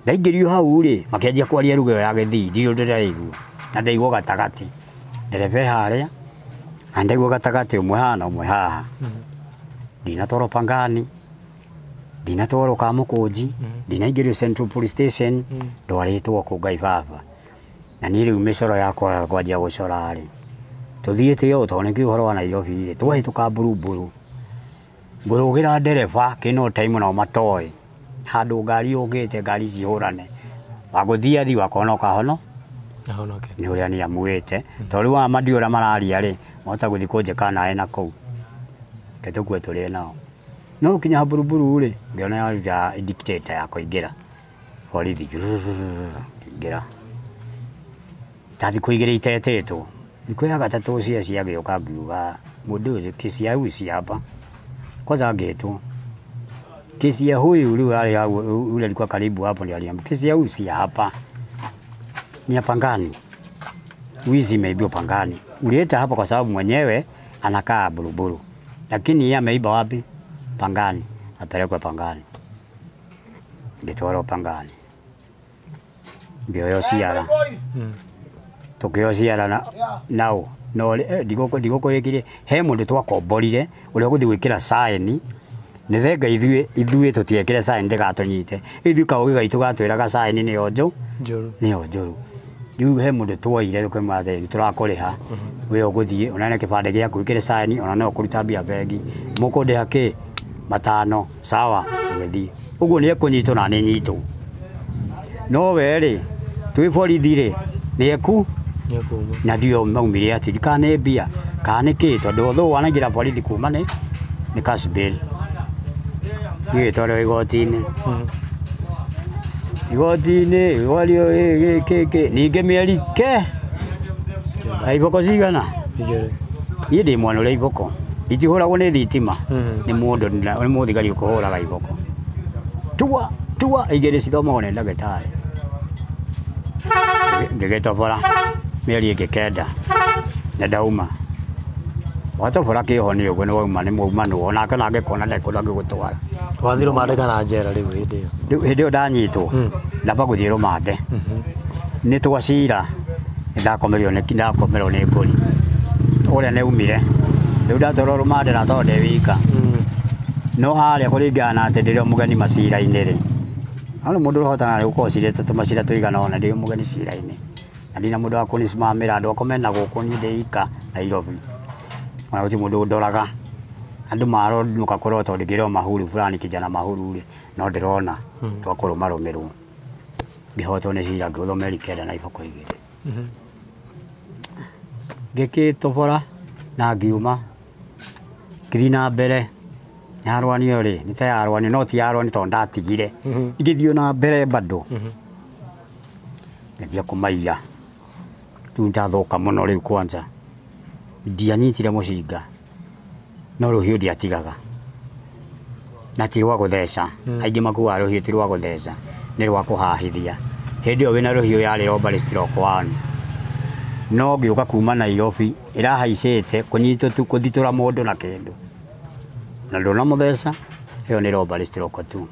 Ndaingĩrio hau rĩ makĩanjia kwaria lugha ĩyo ya Gĩthii ndirĩ ũndũ ndĩraigua. Na ndaigua gatagatĩ. Ndereba e harĩa na ndaigua gatagatĩ ũmwe haha na ũmwe haha. Ndinatwarwo Pangani, ndinatwarwo Kamũkũnji, ndinaingĩrio Central Police Station, ndwarĩtwo kũ Ngai baba. Na niĩ rĩu mĩcoro yakwa kwanjia gũcora rĩ, tũthiĩte ũũ tondũ nĩkĩo ũhoro wa Nairobi rĩ, twahĩtũka Mburumburu, ngũrũgĩra ndereba kĩno time nao matoĩ, handũ ngari yũkĩte ngari cihũrane, wagũthiĩ athiĩ wakonoka hono, Ahonoke. nĩ ũrĩa niĩ amuĩte, tondũ rĩu aya mandiũĩ ũrĩa mararia rĩ, mahota gũthiĩ kũnjĩka naĩ na kũu. Reke tũkue tũrĩe nao. No kinya Mburumburu rĩ, ngĩona yaruta dictator ya kũingĩra borithi, ngĩingĩra. Ta thikũ igĩrĩ itetĩtwo, thikũ ya gatatũ cia ciagĩũka ngiuga mũndũ ũyũ kesi ya huyu si hapa. Kwanza ngĩtwo kesi ya huyu rĩu arĩ hau yule alikuwa karibu hapo ndio aliambia kesi ya huyu si hapa, ni ya Pangani. Wizi imeibiwa Pangani, ulileta hapa kwa sababu mwenyewe anakaa Buruburu, lakini yeye ameiba wapi? Pangani, apelekwe Pangani. Ngĩtwarwo Pangani, ngĩoywo ciara, tũkĩoywo ciara na nao no ndigũkũrĩkirie he mũndũ twakomborire ũrĩa ũgũthiĩ gwĩkĩra saini nĩ thenga ithuĩ tũtiekĩre saini ndĩgatũnyite ithuĩ kaũgĩ gaitũ gatwĩraga saini nĩyo Njũru. Nĩyo njũru. Rĩu he mũndũ twoire tũkĩmwĩra atĩrĩ nĩ tũrakũrĩha we ũgũthiĩ ũneane kĩbandĩ gĩaku wĩkĩre saini ona no ũkũruta mbia bengi mũkũndĩha kĩ matano sawa ũgĩthiĩ ũguo nĩ ekũnyitwo na nĩ nyitwo no we rĩ twĩ borithi rĩ nĩ eku Nĩekuma. Na ndio maumire atĩ kana nĩ mbia kana nĩ kĩ tondũ although wanaingĩra borithi kuma nĩ cash bail gĩgĩtwarwo igoti-inĩ igoti-inĩ wario gĩkĩ ningĩ mĩeri ke na iboko cigana. Igĩrĩ. Niĩ ndĩ mwana ũrĩa iboko itihũragwo nĩ thitima. Nĩ mũndũ nĩ mũthigari ũkũhũraga iboko tua tua igĩrĩ cithomagwo nĩ ndagĩtarĩ. Ngĩgĩtobora mĩeri ĩngĩ kenda na ndauma watobora kĩoho nĩ ũguo nĩ wauma nĩ mwaumanwo onake nangĩkona ndekũndũ angĩgũtwara. Wathiĩ rũmande kana njera rĩu hĩndĩ ĩyo? Rĩu hĩndĩ ĩyo ndanyitwo ndamba gũthiĩ rũmande nĩ twacira ndakomerio nĩ ngũri ũrĩa nĩ umire rĩu ndatwarwo rũmande na tondũ ndĩ wika no harĩa kũringana na atĩ ndĩrĩ o mũgeni macira-inĩ rĩ no mũndũ ũrahotana nĩ gũkorwo cirĩte tũmacira tũigana ũna ndĩ mũgeni cira-inĩ na ndina mũndũ wa kũnicimamĩra andũ akwa mena gũkũ niĩ ndĩ ika Nairobi ona gũtirĩ mũndũ ũndoraga andũ maronuka kũrora tondũ ngĩrwo mahuru fulani kijana mahuru rĩ no ndĩrona twakũrũmarũmĩrwo ngĩhotwo nĩ cira ngĩgũthwo mĩeri kenda na iboko igĩrĩ ngĩkĩtobora na ngiuma ngĩthiĩ na mbere yarwanio rĩ nĩ ta yarwanio no ti yarwanio tondũ ndatigire ngĩthiĩ na mbere bado ngĩthiĩ kũmaiya rĩu ndathũka mũno rĩu kwanza ndianyitire mũcinga no rũhiũ ndiatigaga na ti rwa gũtheca aingĩ makuaga rũhiũ ti rwa gũtheca nĩ rwa kũhahithia hĩndĩ ĩyo wĩna rũhiũ yarĩ robbery stroke one no ngĩũka kuma Nairobi ĩrahaicĩte kũnyitwo tu kũthitũra mũndũ na kĩndũ na ndũnamũtheca ĩyo nĩ robbery stroke two.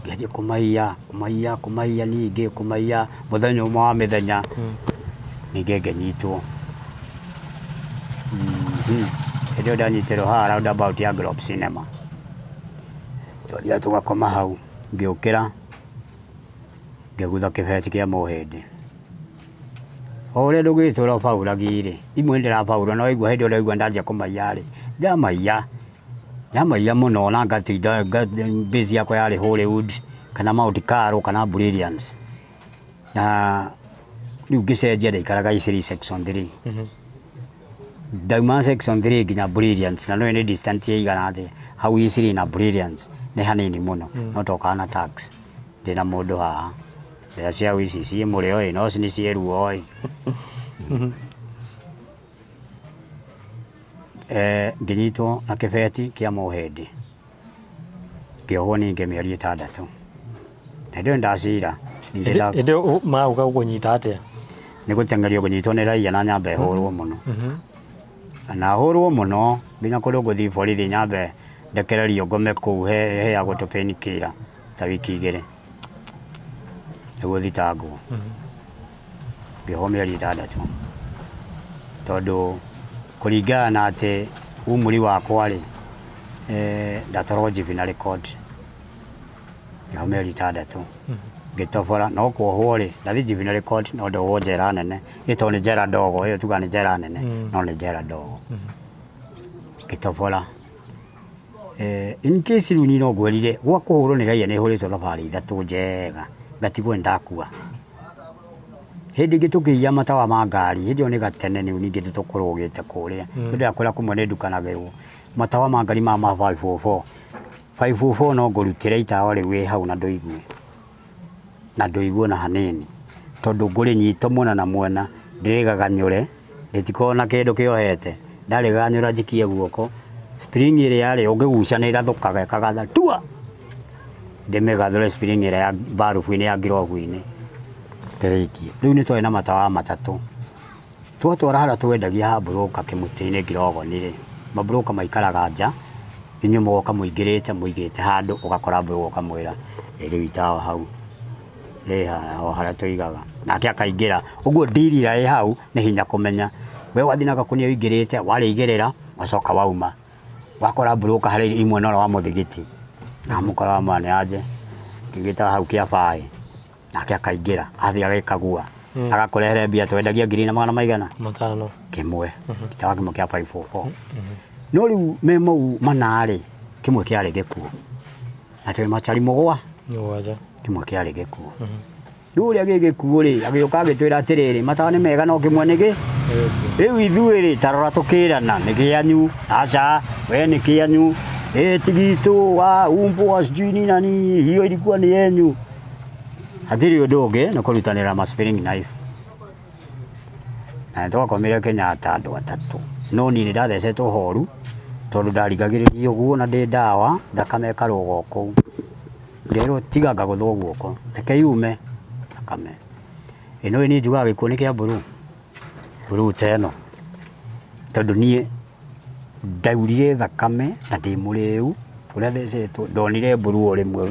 Ngĩanjia kũmaiya kũmaiya kũmaiya ningĩ kũmaiya mũthenya ũmwe wa mĩthenya ningĩ ngĩnyitwo. Hĩndĩ ĩyo ndanyitĩrwo haha roundabout ya Globe Cinema twathiaga tũgakoma hau ngĩũkĩra ngĩgutha kĩbeti kĩa mũhĩndĩ o ũrĩa ndũgĩtũra ũbaũragi rĩ imwe ndĩrabaũra no waigua hĩndĩ ĩyo ndaigua ndanjia kũmaiya rĩ ndamaiya ndamaiya mũno na ngatinda base yakwa yarĩ Hollywood kana Mount Karo kana Brilliance na rĩu ngĩcenjia ndaikaraga Iciri section 3 ndauma section 3 nginya Brilliance na no nĩ distance ĩigana atĩa hau Iciri na Brilliance nĩ hanini mũno no tokaga na taxi ndĩna mũndũ haha mbeca cia ici ciĩ mũrĩo ĩ no nĩ ciĩ ruo ĩ. Ngĩnyitwo na kĩbeti kĩa mũhĩndĩ Ngĩohwo ningĩ mĩeri 6. Na hĩndĩ ĩyo ndacira ningĩ Hĩndĩ magũka gũkũnyita atĩa? Nĩ gũteng'erio kũnyitwo nĩ raia na nyambe hũrwo mũno. Na hũrwo mũno nginya kũndũ ngũthiĩ borithi nyambe ndekererio ngome kũu heagwo tũpainkiller ta wiki 2 nĩguo thitangwo. Ngĩohwo mĩeri 6 tondũ kũringana na atĩ umri wakwa rĩ, ndatwarwo juvenile court. Ngĩohwo mĩeri 6 ngĩtobora no kuohwo rĩ, ndathiĩ juvenile court no ndohwo njera nene, ĩtoo nĩ njera ndogo, ĩyo tugaga nĩ njera nene, no nĩ njera ndogo. Ngĩtobora. In case rĩu niĩ no ngwĩrire gwa kũhũrwo nĩ raia nĩ hũrĩtwo thabarĩ 3 njega ngatigwo nĩ ndakua. Hĩndĩ ĩngĩ tũkĩiya matawa ma ngari, hĩndĩ ĩyo nĩ gatene rĩu ningĩ nĩtũkũrũgĩte kũrĩa. Hĩndĩ ĩyo kũmwe nĩ ndukanagĩrwo matawa ma ngari ma 544 544 no ngũrutĩre itawa rĩu wĩ hau na ndũigue. Na ndũigue na hanini tondũ ngũrĩnyita mwena na mwena ndĩrĩgaganyũre rĩtikoragwo na kĩndũ kĩohete, ndarĩgaganyũra njikie guoko spring ĩrĩa yarĩ ũngĩgucia nĩ ĩrathũkaga ĩkagatha tua, ndĩmĩgathũre spring ĩrĩa ya barubu-inĩ ya ngirobu-inĩ ndĩrĩikie. Rĩu nĩ twarĩ na matawa 3 twatwara harĩa twendagia ha broker kĩmũtĩ-inĩ ngirogoni rĩ, mabroka maikaraga nja, inyuĩ mũgoka mũingĩrĩte mũigĩte handũ ũgakora broker ũkamwĩra rĩu itawa hau rĩ o harĩa tũigaga, nake akaingĩra ũguo ndirira ĩ hau nĩ hinya kũmenya we wathiĩ na gakunia ũingĩrĩte warĩigĩrĩra wacoka wauma wakora broker harĩa imwe na ũrĩa wa mũthigiti na mũkora wa mwana anje kĩgĩta hau kĩa baĩ nake akaingĩra athiĩ agĩkagua agakũrehere mbia twendagia ngiri na magana maigana 5 kĩmwe gĩtawa kĩmwe kĩa 544 no rĩu me mau 4 rĩ kĩmwe kĩarĩ gĩkuũ na twĩ macari 7 kĩmwe kĩarĩ gĩkuũ. Rĩu ũrĩa gĩ gĩkuũ rĩ agĩũka agĩtwĩra atĩrĩrĩ matawa nĩ mega no kĩmwe nĩ gĩ rĩu ithuĩ rĩ tarora tũkĩrana nĩ kĩanyu aca we nĩ kĩanyu ĩ ti gitũ wa umbwa sijui nini na nini hiyo ilikuwa ni yenyu. Hatirĩ ũndũ ũngĩ nĩ kũrutanĩra ma spring knife. Na twakomire Kenyatta andũ 3 no niĩ nĩ ndathecetwo horu tondũ ndarigagĩrĩrio ũguo na ndĩ ndawa thakame ĩkarũga o kũu. Ngerwo tiga ngagũthwo guoko reke yume thakame. Ĩno niĩ njugaga gĩkuũ nĩ kĩa mburu mburu ta ĩno tondũ niĩ ndaurire thakame na ndĩ mũrĩu ũrĩa thecetwo ndonire mburu o rĩmwe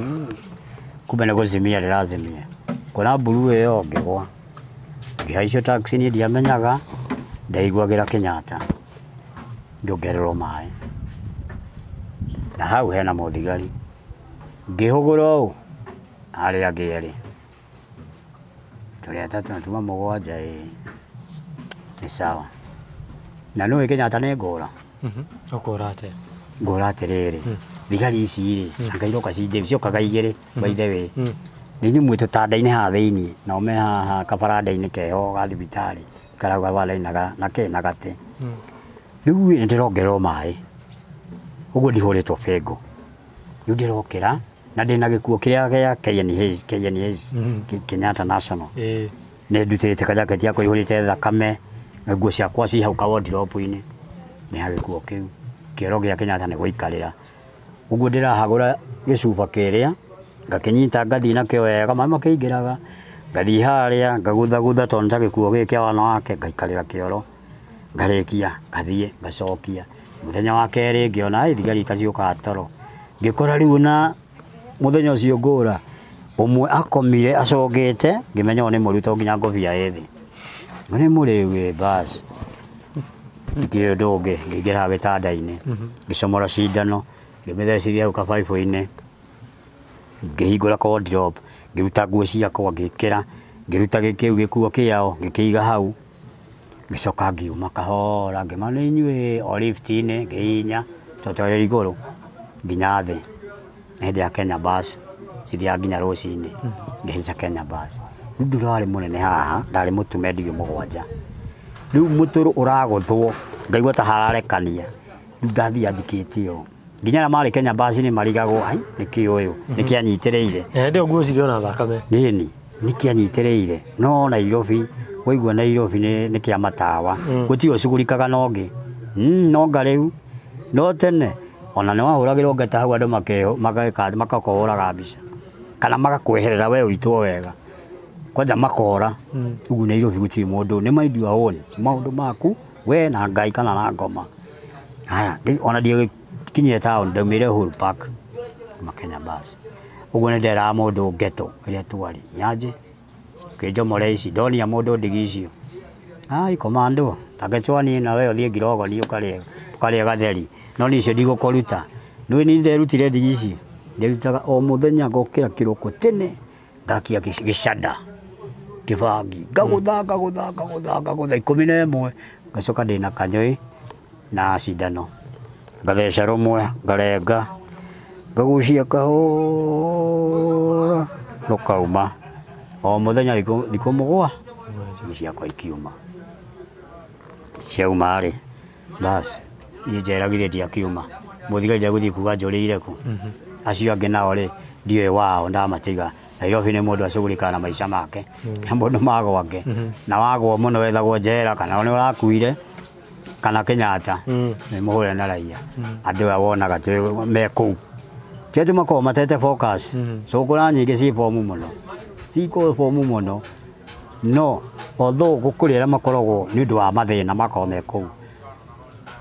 kumbe nĩ gũcimia ndĩracimia kuona mburu ĩyo ngĩgwa ngĩhaicio taxi niĩ ndiamenyaga ndaiguagĩra Kenyatta ngĩongererwo maĩ na hau hena mũthigari ngĩhũgũra ũũ arĩa angĩ erĩ tũrĩ 3 na tuma 7 ĩ nĩ sawa. Na nĩũĩ Kenyatta nĩ ngũra. Ũkũra atĩa? Ngũra atĩrĩrĩ thigari ici rĩ anga iroka ciokaga 2 by the way nĩ inyuĩ mwĩ tũtanda-inĩ haha thĩiniĩ nao me haha kabaranda-inĩ keho ga thibitarĩ karauga baranda-inĩ na kĩ na gatĩ. Rĩu nĩ ndĩrongererwo maĩ ũguo ndihũrĩtwo bengo rĩu ndĩrokĩra na ndĩna gĩkuo kĩrĩa gĩa KNH KNH Kenyatta National nĩ ndutĩte kajaketi yakwa ihũrĩte thakame na nguo ciakwa ci hau ka wardrobe-inĩ nĩ ha gĩkuo kĩu kĩoro gĩa Kenyatta nĩ gũikarĩra ũguo ndĩrahagũra gĩcuba kĩrĩa ngakĩnyita ngathiĩ nakĩo wega maĩ makĩingĩraga ngathiĩ harĩa ngaguthagutha tondũ ta gĩkuo gĩkĩ kĩa wanawake ngaikarĩra kĩoro ngarĩkia ngathiĩ ngacokia mũthenya wa kerĩ ngĩona thigari ikaciũkaga toro ngĩkora rĩu na mũthenya ũcio ngũra ũmwe akomire acongete ngĩmenya ũyũ nĩ mũru nginya ngobia ĩ thĩ nĩ mũrĩu ĩ bas tikĩ ũndũ ũngĩ ngĩingĩra gĩtanda-inĩ ngĩcomora cindano ngĩmĩthecithia hau kabaibũ-inĩ ngĩhingũra wardrobe ngĩruta nguo ciakwa ngĩkĩra ngĩruta kĩu gĩkuo kĩao ngĩkĩiga hau ngĩcoka ngiuma kahora ngĩma nĩ inyuĩ o lift-inĩ ngĩhihinya tondũ twarĩ igũrũ nginya thĩ nĩ hĩndĩ ya Kenya Bus cithiaga nginya rũcinĩ ngĩhaica Kenya Bus. Rĩu ndũrarĩ mũnene haha ndarĩ mũtume ndigĩ 7 rĩu mũtũrũ ũragũthwo ngaigua ta hararekania rĩu ndathiĩ njikĩte ũũ nginya arĩa marĩ Kenya Bus nĩ marigagwo ai nĩkĩ ũyũ nĩkĩ anyitĩrĩire. Hĩndĩ ĩyo nguo cirĩ ona thakame. Ĩni nĩkĩ anyitĩrĩire no Nairobi waigua Nairobi nĩ kĩa matawa gũtirĩ ũcugurikaga na ũngĩ no nga rĩu no tene Ona nĩ wahũragĩrwo ngeta hau andũ makakũhũraga mbica kana magakweherera we ũitwo wega kwanja makora. Ũguo Nairobi gũtirĩ mũndũ, nĩ mind your own maũndũ maku we na Ngai kana na ngoma. Haya, ona ndiakinyire town, ndaumire Uhuru Park Makenya bus. Ũguo nĩ nderaga mũndũ ngeto ĩrĩa twarĩ nyanjĩ kĩnjomore ici ndonia mũndũ ndigi icio, ai komando takechwa niĩ na we ũthiĩ ngirogoni ũkarĩe gatheri, no niĩ icio ndigũkũruta. Nĩũĩ niĩ nderutire ndigi icio, nderutaga o mũthenya ngokĩra kĩroko tene ngakia gĩcanda kĩbangi ngagũtha ngagũtha ngagũtha ngagũtha 11 ngacoka ndĩna kanyũĩ na cindano ngatheca rũmwe ngarenga ngagucia kahora rũkauma o mũthenya thikũ mũgwa ciakwa ikiuma. Ciauma rĩ bas niĩ njeragire ndiakiuma, mũthigari ndegũthiĩ kuga njũrĩire kũ. Acio angĩ nao rĩ ndiũĩ wao ndamatiga. Nairobi nĩ mũndũ acugurikaga na maica make na mũndũ magwake na wagwo mũno wethagwo njera kana nĩ ũrakuire kana Kenyatta nĩ mũhũre na raia. Andũ aya wonaga me kũu ti atĩ makoragwo matete focus, cũkũra nyingĩ ci bomu mũno, cikoragwo bomu mũno, no although gũkũrĩ arĩa makoragwo nĩ ũndũ wa mathĩna makoragwo me kũu,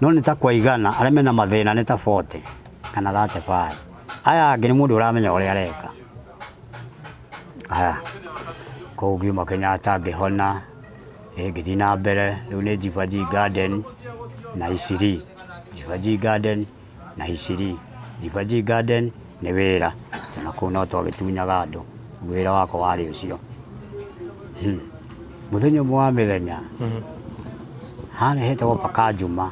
no nĩ ta kwaigana arĩa mena mathĩna nĩ ta 40 kana 35, aya angĩ nĩ mũndũ ũramenya ũrĩa areka. Haya, kũu ngiuma Kenyatta ngĩhona, ngĩthiĩ na mbere rĩu nĩ Jivaji Garden na Isiri, Jivaji Garden na Isiri, Jivaji Garden nĩ wĩra na kũu no twagĩtunyaga andũ, wĩra wakwa warĩ ũcio. Mũthenya ũmwe wa mĩthenya harĩa hetagwo Pakanjuma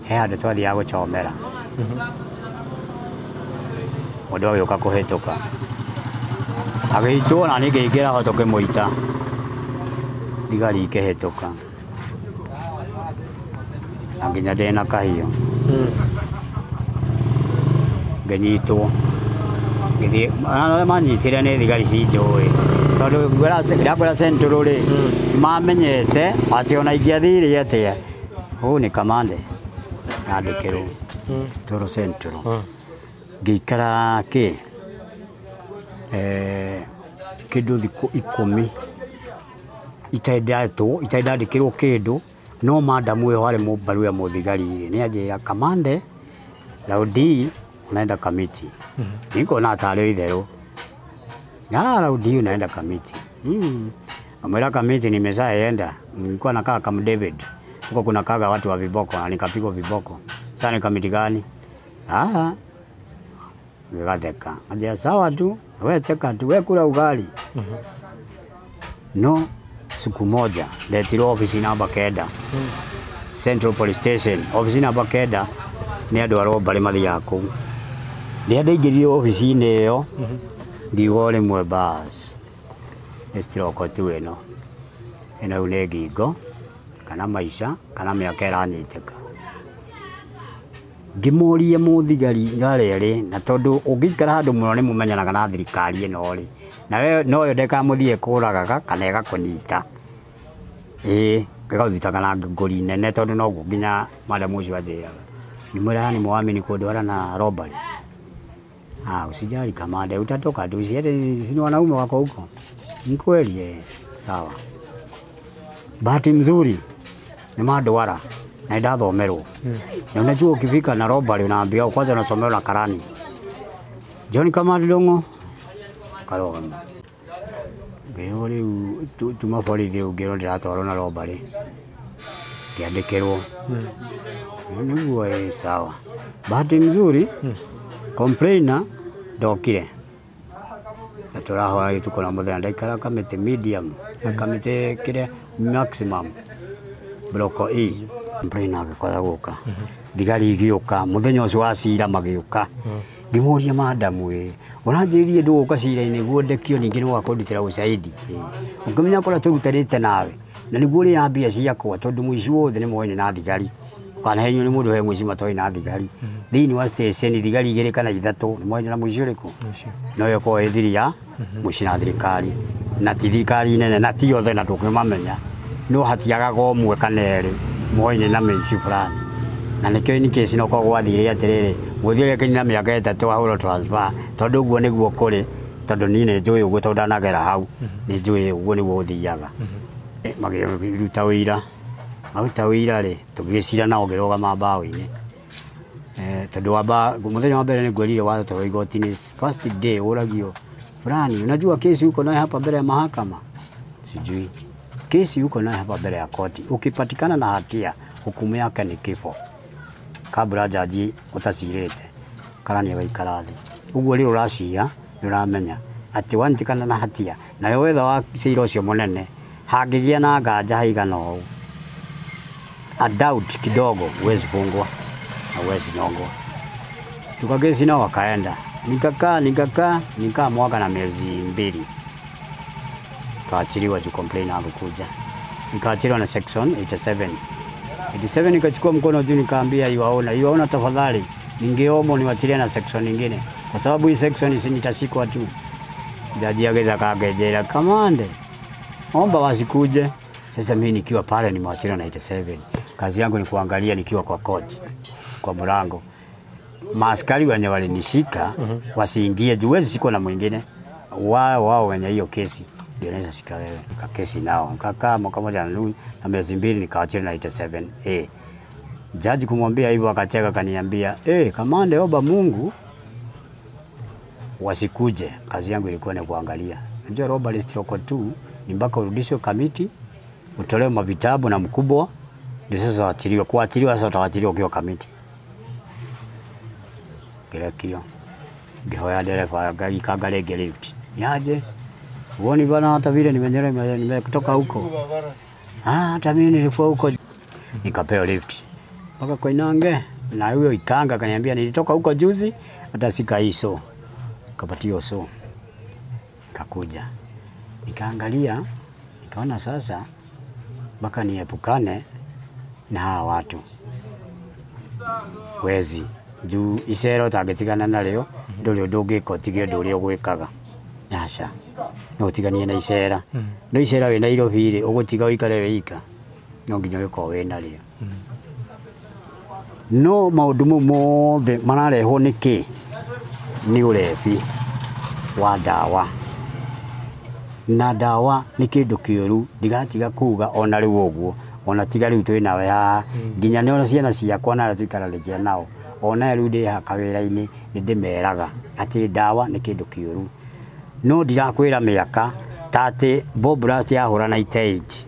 he handũ twathiaga gũchomera, mũndũ agĩũka kũhĩtũka agĩitwo na niĩ ngĩingĩra ho tũkĩmũita, thigari ikĩhĩtũka na nginya ndĩna kahiũ ngĩnyitwo ngĩthiĩ. Arĩa manyitire nĩ thigari cinjũĩ tondũ ndakwĩra Central rĩ mamenyete atĩ ona ingĩathire atĩa ũũ nĩ kamande andĩkĩrwo toro Central. Ngĩikara kĩ kĩndũ thikũ 10 itarĩ ndetwo itarĩ ndandĩkĩrwo kĩndũ, no madamu ĩyo harĩ mũbarua ya mũthigari rĩ nĩ anjĩra kamande raundi unaenda Kamiti. Ningona tarĩ itherũ na raundi unaenda Kamiti. Amwĩra Kamiti nimeshaenda, nilikuwa nakaa kama David huko kuna kaga watu wa viboko na nikapigwa viboko. Sasa ni Kamiti gani? Ah, gĩgatheka anjĩra sawa tu we cheka tu we kula ugali. No siku moja ndetirwo ofisi namba 9 Central Police Station, ofisi namba 9 nĩ andũ a robbery mathiaga kũu. Rĩrĩa ndaingĩrire obici-inĩ ĩyo ngiuga rĩmwe bas nĩ stroke tu ĩno, ĩno rĩu nĩ ngingo kana maica kana mĩaka ĩranyitĩka. Ngĩmũria mũthigari arĩa erĩ, na tondũ ũngĩikara handũ mũno nĩ mũmenyanaga na thirikari ĩno rĩ, na we noyo ndĩkamũthiĩ kũragaga kana ĩgakũnyita, ĩĩ ĩgaũthitanga na ngũri nene tondũ noguo nginya madamu ũcio anjĩraga. Nimwĩra ni mwamini kũndwara na robbery. Ah, usijali kamande, utatoka tu, si ni wanaume wako huko. Ni kweli sawa. Bahati mzuri ni mandwara na ndathomerwo. Na unajua ukifika na robbery unaambiwa kwanza unasomewa na karani. John Kamande Ndung'u karũgama. Ngĩrwo rĩu tuma borithi rĩu ngĩrwo ndĩratwarwo na robbery. Ngĩandĩkĩrwo. Nĩguo sawa. Bahati mzuri complainer ndokire. Na tũrahoya gĩtukũ na mũthenya ndaikara Kamiti medium, Kamiti kĩrĩa maximum block E. Complainer agĩkora gũka. Thigari igĩũka mũthenya ũcio wa cira magĩũka. Ngĩmũria madamu ĩ, ũranjĩrire ndũgũka cira-inĩ guo ndekio ningĩ nĩ ũgakũndutĩra ũcaidi. Ũngĩmenya kũrĩa tũrutanĩte nawe na nĩguo ũrĩa mbia ciakwa tondũ mũici wothe nĩ moĩ na thigari. Kana henyu nĩ mũndũ he mũici matoĩ na thigari. Thĩinĩ wa station thigari 2 kana 3 nĩ moĩ na mũici ũrĩkũ. No ĩyo ĩkoragwo ĩ thiri ya mũici na thirikari na ti thirikari nene na ti othe na ndũngĩmamenya, no hatiagaga ũmwe kana erĩ moĩ na mĩici fulani. Na nĩkĩo in case no korwo gwathire atĩrĩrĩ, mũthii ũrĩa kĩnyina mĩaka 3 ahũrwo transfer, tondũ ũguo nĩguo kũrĩ, tondũ niĩ nĩ njũĩ ũguo, tondũ ndanagera hau, nĩ njũĩ ũguo nĩguo gũthiaga. Makĩruta ũira, maruta ũira rĩ, tũgĩcira nao ngĩrũgama mbaũ-inĩ. Tondũ wamba mũthenya wa mbere nĩ ngwĩrire watwarwo igoti-inĩ, first day ũragio fulani, unajua kesi uko nayo hapa mbele ya mahakama? Sijui. Kesi uko nayo hapa mbele ya koti, ukipatikana na hatia hukumu yake ni kifo. Kabla jaji utacirĩte karani agaikara thĩ. Ũguo rĩrĩa ũracira nĩ ũramenya atĩ wanyitĩkana na hatia, nayo wetha wa cira ũcio mũnene hangĩgĩa na nganja haigana ũũ, a doubt kidogo, huwezi fungwa na huwezi nyongwa. Tukakesi nao wakaenda, nikakaa nikaa mwaka na miezi 2, nikaachiliwa juu complain hakukuja. Nikaachiliwa na section 87. 87 nikachukua mkono juu nikaambia iwaona tafadhali, ningeomba niwachilie na section nyingine, kwa sababu hii section si nitashikwa tu. Jaji ageza kagejera, kamande omba wasikuje. Sasa mimi nikiwa pale nimewachiliwa na 87, kazi yangu ni kuangalia nikiwa kwa court, kwa mlango, maaskari wenye walinishika wasiingie juu huwezi shikwa na mwingine, wao wenye hiyo kesi ndio naweza shika wewe. Nikakesi nao nikakaa mwaka moja na miezi 2, nikaachiliwa na 87A. Jaji kumwambia hivyo akacheka, akaniambia kamande omba Mungu wasikuje. Kazi yangu ilikuwa ni kuangalia. Unajua robbery stroke 2 ni mpaka urudishwe kamiti, utolewe mavitabu na mkubwa, ndio sasa waachiliwe. Kuachiliwa sasa utaachiliwa ukiwa kamiti. Gerekio ngihoya dereva ikanga rĩngĩ lift. Niaje? Uoni bana hata vile nimenyere nimetoka huko. Hata mimi nilikuwa huko. Nikapewa lift mpaka Koinange, na huyo ikanga akaniambia nilitoka huko juzi, hata sika hizo. Kapatio so. Kakuja. Nikaangalia, nikaona sasa mpaka niepukane na hawa watu wezi. Juu icero ũtangĩtigana narĩo, ndũrĩ ũndũ ũngĩka ũtige ũndũ ũrĩa ũgwĩkaga. Aca, no ũtiganie na icera. No icera wĩ Nairobi rĩ, ũgũtiga ũikare wĩ ika, no nginya ũgĩkorwo wĩ narĩo. No maũndũ mau mothe mararehwo nĩ kĩ? Nĩ ũrebi wa ndawa. Na ndawa nĩ kĩndũ kĩũru, ndigatiga kuga ona rĩu ũguo, ona tiga rĩu twĩ nawe haha, nginya nĩ ona ciana ciakwa na arĩa tũikaranagia nao, ona rĩu ndĩ haha kawĩra-inĩ nĩ ndĩmeraga atĩ ndawa nĩ kĩndũ kĩũru. No ndirakwĩra mĩaka ta atĩ Bob Blast yahũra 98,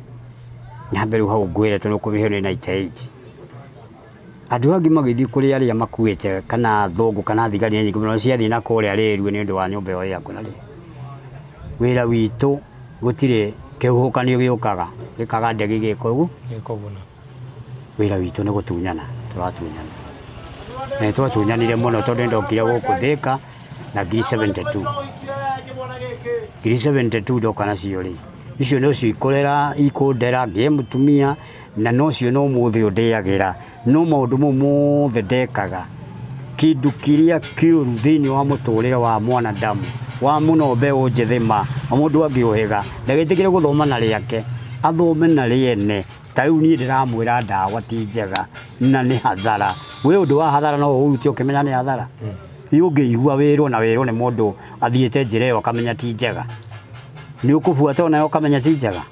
nyambe rĩu hau ngwĩre tondũ kũmĩheo nĩ 98. Andũ angĩ magĩthiĩ kũrĩ arĩa makuĩte kana thũngũ kana thigari nyingĩ mũno ciathiĩ na kũrĩa rĩrue nĩ ũndũ wa nyũmba ĩyo yaku na rĩ. Wĩra witũ gũtirĩ kĩhuhũkanio gĩũkaga gĩkaga ndege gĩka ũguo. Gĩkũguna. Wĩra witũ nĩ gũtunyana, tũratunyana. Na nĩtwatunyanire mũno tondũ nĩndokire gũkũ Thĩka na ngiri 72. Ngiri 72 ndoka nacio rĩ, icio nocio ikũrera ikũndera ngĩe mũtumia, na nocio no mũthĩ ũndĩagĩra. No maũndũ mau mothe ndekaga, kĩndũ kĩrĩa kĩũru thĩinĩ wa mũtũrĩre wa mwanadamu, wa mũno mbeũ njĩthĩ ma, o mũndũ angĩũhĩga, ndagĩtĩkĩre gũthoma na rĩake, athome na rĩene. Ta rĩu niĩ ndĩramwĩra ndawa ti njega na nĩ hathara. Wĩ ũndũ wa hathara no ũrute ũkĩmenya nĩ hathara. Ũngĩigua wĩrwo na wĩrwo nĩ mũndũ athiĩte njĩra ĩyo akamenya ti njega, nĩ ũkũbuata onawe ũkamenya ti njega?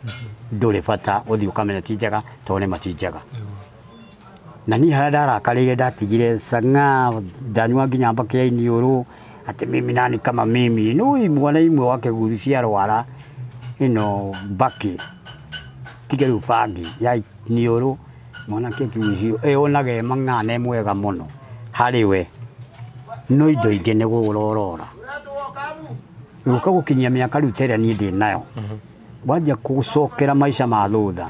Ndũrĩ bata ũthiĩ ũkamenya ti njega, tondũ nĩ ma ti njega. Na niĩ harĩa ndarakarĩire ndatigire cang'aa, ndanyua nginya mbakĩ ya iniũrũ, atĩ mimi nani kama mimi. No imwe na imwe wa kĩguthu ciarwara ĩno mbakĩ, tige rĩu bangi ya iniũrũ, mwanake kĩgucio ĩonage mang'aa na mwega mũno harĩ we, no indo ingĩ nĩ gũrorora. Gũka gũkinyia mĩaka rĩu ta ĩrĩa niĩ ndĩ nayo, wanjia gũcokera maica ma thutha,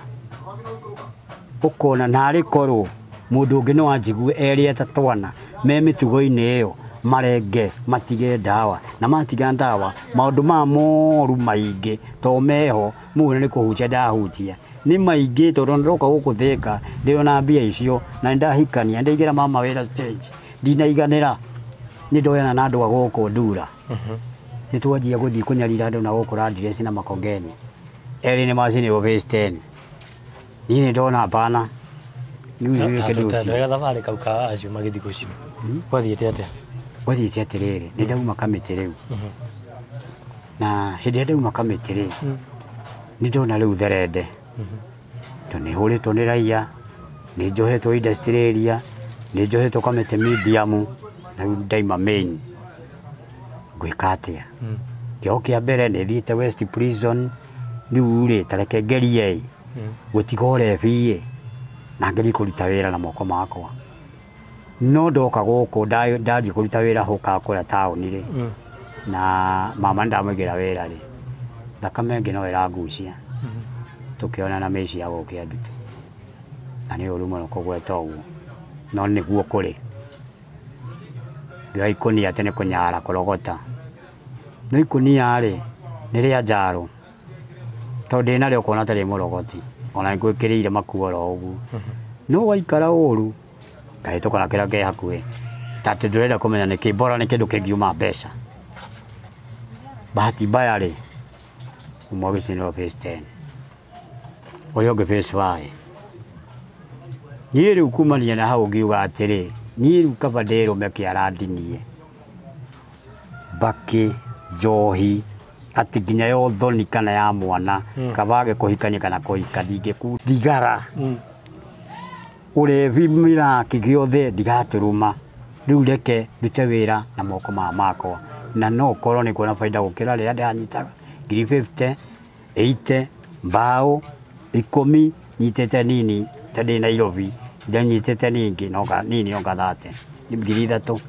ũkona narĩ korwo mũndũ ũngĩ no anjigue erĩ ta twana me mĩtugo-inĩ ĩyo, marenge matige ndawa, na matiga ndawa maũndũ maya moru maingĩ to meho mũno nĩ kũhutia ndahutia nĩ maingĩ, tondũ ndoka gũkũ Thĩka ndĩrona mbia icio na nĩndahikania, nĩndaigĩra mama wĩra stage, ndinaiganĩra, nĩ ndoyana na andũ a gũkũ ndura, nĩ twanjia gũthiĩ kũnyarira andũ na gũkũ Landress na Makongeni, erĩ nĩ macinĩrwo phase 10. Niĩ nĩ ndona hapana, Rĩu wĩke duty. Tondũ gathabarĩ kau ka acio magĩthiĩ gũcinwo gwathiĩte atĩa? Gwathiĩte atĩrĩrĩ, nĩ ndauma kamĩtĩ rĩu, na hĩndĩ ĩrĩa ndauma kamĩtĩ rĩ, nĩ ndona rĩu therende, tondũ nĩ hũrĩtwo nĩ raia, nĩ njohetwo industrial area, nĩ njohetwo kamĩtĩ medium, na rĩu ndaima main, ngwĩka atĩa? Kĩoho kĩa mbere nĩ thiĩte West Prison, rĩu rĩ, ta reke ngerie ĩ gũtiga ũrebi ĩ, na ngerie kũruta wĩra na moko makwa. No ndoka gũkũ ndathiĩ kũruta wĩra hũkaga kũrĩa taũni rĩ, na mama nĩndamũigĩra wĩra rĩ, thakame ĩngĩ no ĩrangucia, tũkĩonana mĩciĩ ya gũkũ Kĩandutu, na nĩ ũru mũno kũgweta ũguo, no nĩguo kũrĩ. Ngĩoya ikũnia atĩ nĩ kũnyara kũrogota, no ikũnia rĩ, nĩ rĩa njaro, tondũ ndĩnarĩo ũkona ta rĩ mũrogoti, ona nĩngwĩkĩrĩire makuo oro ũguo. No waikara ũru, ngahĩtũka na kĩrĩa kĩ hakuhĩ, ta atĩ ndũrenda kũmenya nĩkĩ, bora nĩ kĩndũ kĩngiuma mbeca. Bahati mbaya rĩ, ũmwe agĩcinĩrwo phase 10, ũrĩa ũngĩ phase 5. Niĩ rĩu kumania na hau ngiuga atĩrĩ, niĩ rĩu kaba ndĩrũme kĩara ndinie, mbakĩ, njohi, atĩ nginya ya ũthoni kana ya mwana, kaba age kũhikania kana kũhika ndingĩkunda thigara, ũrebi mĩraki gĩothe ndigatũrũma, rĩu reke ndute wĩra na moko maya makwa, na no ũkorwo nĩ kuona baida gũkĩra rĩrĩa ndĩranyitaga ngiri 50, 80, mbaũ, 10 nyitĩte nini ta ndĩ Nairobi, ndanyitĩte ningĩ no nini no gathate, ngiri 3, tondũ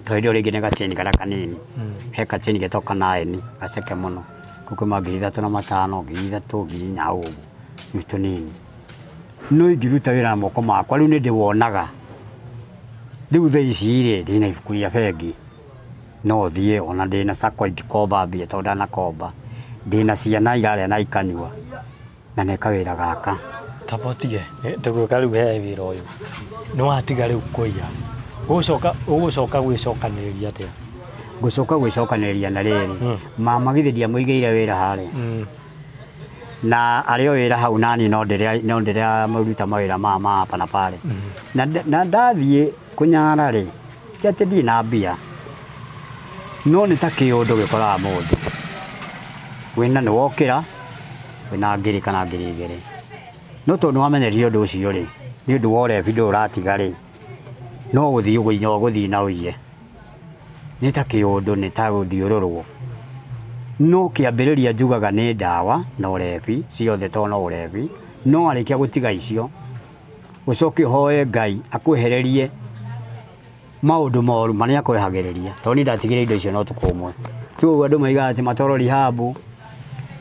hĩndĩ ĩyo rĩngĩ nĩ gacheni karĩa kanini, he gacheni getagwo kanaeni, gaceke mũno, kau kauma ngiri 3 na 5, ngiri 3, ngiri 4 ũguo, rĩu tũnini. No ingĩruta wĩra na moko makwa, rĩu nĩ ndĩwonaga. Rĩu thaa ici rĩ, ndĩna ibuku rĩa bengi, no thiĩ ona ndĩna sacco ingĩkomba mbia tondũ ndanakomba, ndĩna ciana irarĩa na ikanyua, na neka wĩra gaka. Tamba ũtige tũgĩũka rĩu he wĩra ũyũ, nĩ watiga rĩu kũiya, ũgũcoka gwĩcokanĩrĩria atĩa? Ngũcoka gwĩcokanĩrĩria na rĩrĩ, mama githĩ ndiamũigĩire wĩra harĩa, na arĩ o wĩra hau nani no ndĩramũruta mawĩra maya ma hapa na pale. Na ndathiĩ kũnyara rĩ, ti atĩ ndirĩ na mbia, no nĩ ta kĩũndũ gĩkoraga mũndũ. Wĩna nĩ wokĩra, wĩna ngiri kana ngiri 2. No tondũ nĩ wamenyerire ũndũ ũcio rĩ, nĩ ũndũ wa ũrebi ndũrĩ ũratiga rĩ, no gũthiĩ ũgũthiĩ na ũiye. Nĩ ta kĩũndũ, nĩ ta gũthiũrũrwo. No kĩambĩrĩria njugaga nĩ ndawa na ũrebi, ciothe tondũ no ũrebi, no warĩkia gũtiga icio, ũcoke ũhoe Ngai akwehererie maũndũ moru marĩa akwehagĩrĩria, tondũ niĩ ndatigire indo icio na ũtukũ ũmwe. Ti ũguo andũ moigaga atĩ matwarwo rehab,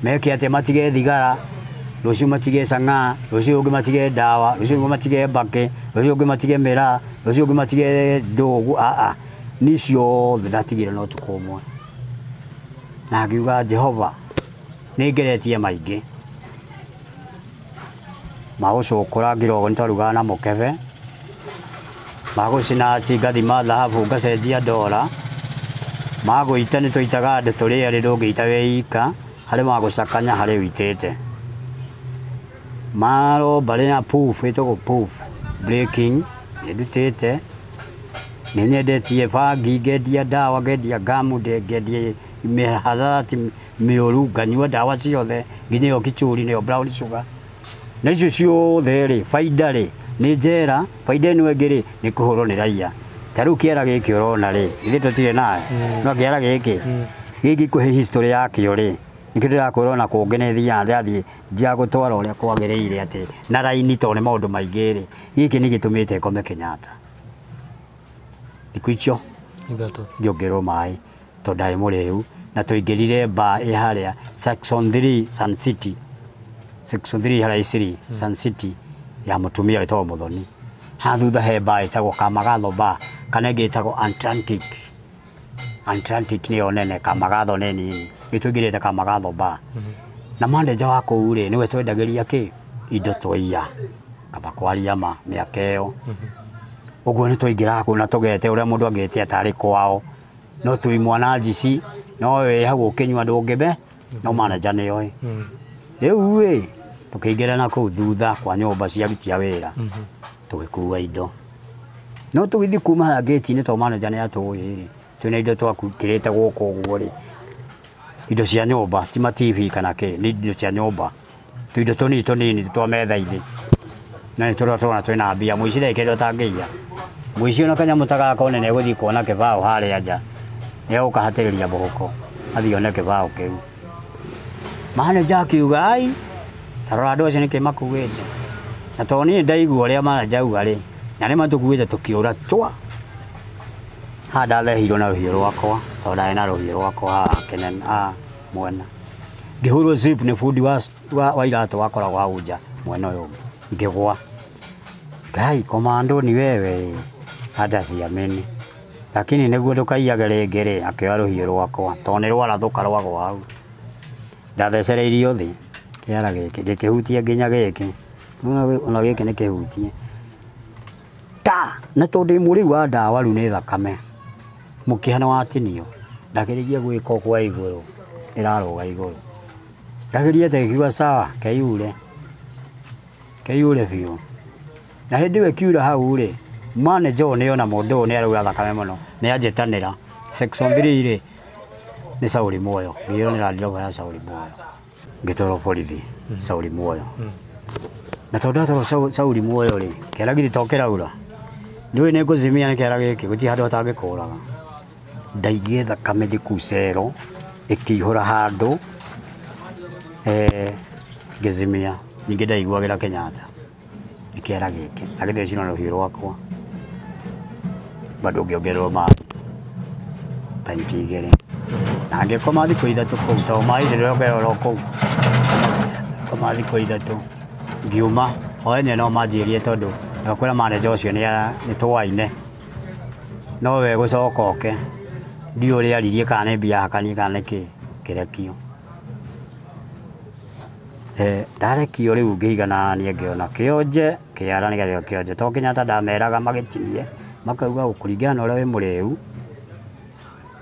meke atĩ matige thigara, rũciũ matige cang'aa, rũciũ ũngĩ matige ndawa, rũciũ ũngĩ matige mbakĩ, rũciũ ũngĩ matige mĩraa, rũciũ ũngĩ matige ndũgũ, aa, niĩ ciothe ndatigire na ũtukũ ũmwe. Na ngiuga Jehova, nĩ ngeretie maingĩ, ma gũcũkũra ngirwo nĩ twarugaga na mũkebe, ma gũcinaci ngathima thahabu ngacenjia ndora, ma gũita nĩ twaitaga andũ tũrĩ erĩ ndũngĩita wĩ ika, harĩ ma gũcakanya harĩ ũitĩte. Maro mbarĩ ya poof ĩtagwo poof breaking nĩ ndutĩte, nĩ nyendetie bangi, ngendia ndawa, ngendia ngamu, ngendia mĩharatĩ mĩũru, nganyua ndawa ciothe nginya ĩyo kichuri nĩyo brown sugar. Na icio ciothe rĩ, baida rĩ, nĩ njera, baida ĩno ĩngĩ rĩ, nĩ kũhũrwo nĩ raia. Ta rĩu kĩara gĩkĩ ũrona rĩ, githĩ tũtirĩ nayo, no kĩara gĩkĩ, gĩkĩ ngũhe history yakĩo rĩ, nĩkĩo ndĩrakwĩra ona kũngĩ nĩ thiaga ndĩrathiĩ ndiagũtwara ũrĩa kwagĩrĩire atĩ na raini tondũ nĩ maũndũ maingĩ rĩ, gĩkĩ nĩ gĩtũmĩte ngome Kenyatta. Thikũ icio 3 ngĩongererwo maĩ tondũ ndarĩ mũrĩu, na twaingĩrire bar ĩ harĩa Section 3 Sun City, Section 3 harĩa Isiri, Sun City ya mũtumia wĩtagwo Mũthoni. Haha thutha he bar ĩtagwo Kamagatho bar, kana ĩngĩ ĩtagwo Atlantic. Atlantic nĩyo nene, Kamagatho nĩ nini. Nĩ twaingĩrĩte Kamagatho bar. Na manager wa kũu rĩ, nĩwe twendagĩria kĩ? Indo twaiya. Kaba kwaria ma mĩaka ĩyo. Ũguo nĩ twaingĩraga kũu na tũgete ũrĩa mũndũ angĩte atarĩ kwao. No twĩ mwana njici, no wĩ hau ũkĩnyua ndũngĩme, no manager nĩoĩ. Rĩu ĩ, Tũkĩingĩra na kũu thutha kwa nyũmba cia aruti a wĩra, tũgĩkua indo. No tũgĩthiĩ kuma harĩa ngĩti-inĩ tondũ manager nĩ atũĩ rĩ, twĩna indo twakĩrĩte gũkũ ũguo rĩ, indo cia nyũmba, ti ma TV kana kĩ, nĩ indo cia nyũmba, tũindo tũnini tũnini twa metha-inĩ, na nĩ tũrĩa tũrona twĩna mbia, mũici ndarĩ kĩndũ atangĩiya. Mũici ona kanyamũ ta gaka one nĩ egũthiĩ kuona kĩbaũ harĩa nja, nĩ egũkahatĩrĩria mũhuko, athiĩ one kĩbaũ kĩu. Manager akiuga, ai, ta rora andũ acio nĩkĩ makuĩte. Na tondũ niĩ ndaigua ũrĩa manager auga rĩ, na nĩ matũkuĩte tũkĩũra twa. Haha ndathehirwo na rũhiũ rwakwa, tondũ ndarĩ na rũhiũ rwakwa haha kĩnene haha mwena. Ngĩhũrwo zip nĩ bundi wa iratũ wakoragwo hau nja mwena ũyũ ũngĩ. Ngĩgwa. Ngai, komando ni wewe, hata siamini. Lakini nĩguo ndũkaiyage rĩngĩ rĩ, akĩoya rũhiũ rwakwa, tondũ nĩ rwarathũka rwagwa hau. Ndathecereirio thĩ, kĩara gĩkĩ, gĩkĩhutia nginya gĩkĩ. Ona gĩkĩ nĩ kĩhutie. Ta! Na tondũ ndĩ mũrĩu wa ndawa rĩu nĩ thakame, mũkiha nĩ watinio, ndakĩrĩkia gwĩka ũguo igũrũ, ĩrarũga igũrũ. Ndageria ĩkiuga sawa, keiure. Keiure biũ. Na hĩndĩ ĩyo ĩkiura hau rĩ, manager ũyũ nĩona mũndũ ũyũ nĩ araura thakame mũno, nĩ anjĩtanĩra. Section 3 rĩ, nĩ Sauli Muoyo. Ngĩĩrwo nĩ Land Rover ya Sauli Muoyo. Ngĩtwarwo borithi, Sauli Muoyo. Na tondũ ndatwarwo Sauli Muoyo rĩ, kĩara githĩ to kĩraura? Nĩũĩ nĩ ngũzimia nĩ kĩara gĩkĩ, gũtirĩ handũ hatangĩkũraga. Ndaigire thakame ndĩ kũu cero, ĩkĩihũra handũ, ngĩzimia. Ningĩ ndaiguagĩra Kenyatta. Nĩ kĩara gĩkĩ. Na gĩthecirwo na rũhiũ rwakwa. Bado ngĩongererwo maĩ painti 2. Na ngĩkoma thikũ 3 kũu, tondũ maĩ ndĩrongererwo kũu. Ngĩkoma thikũ 3 ngiuma, o enyewe no manjĩrire tondũ ngakwĩra manager ũcio nĩ twaine. No we gũcoka oke, ndiũĩ ũrĩa aririe kana nĩ mbia hakanie kana nĩ kĩ, ngĩrekio. Ndarekio rĩu ngĩiganania ngĩona kĩonje, kĩara nĩgetha kĩonje. Tondũ Kenyatta ndameraga magĩtinie, makauga kũringana na ũrĩa wĩ mũrĩu,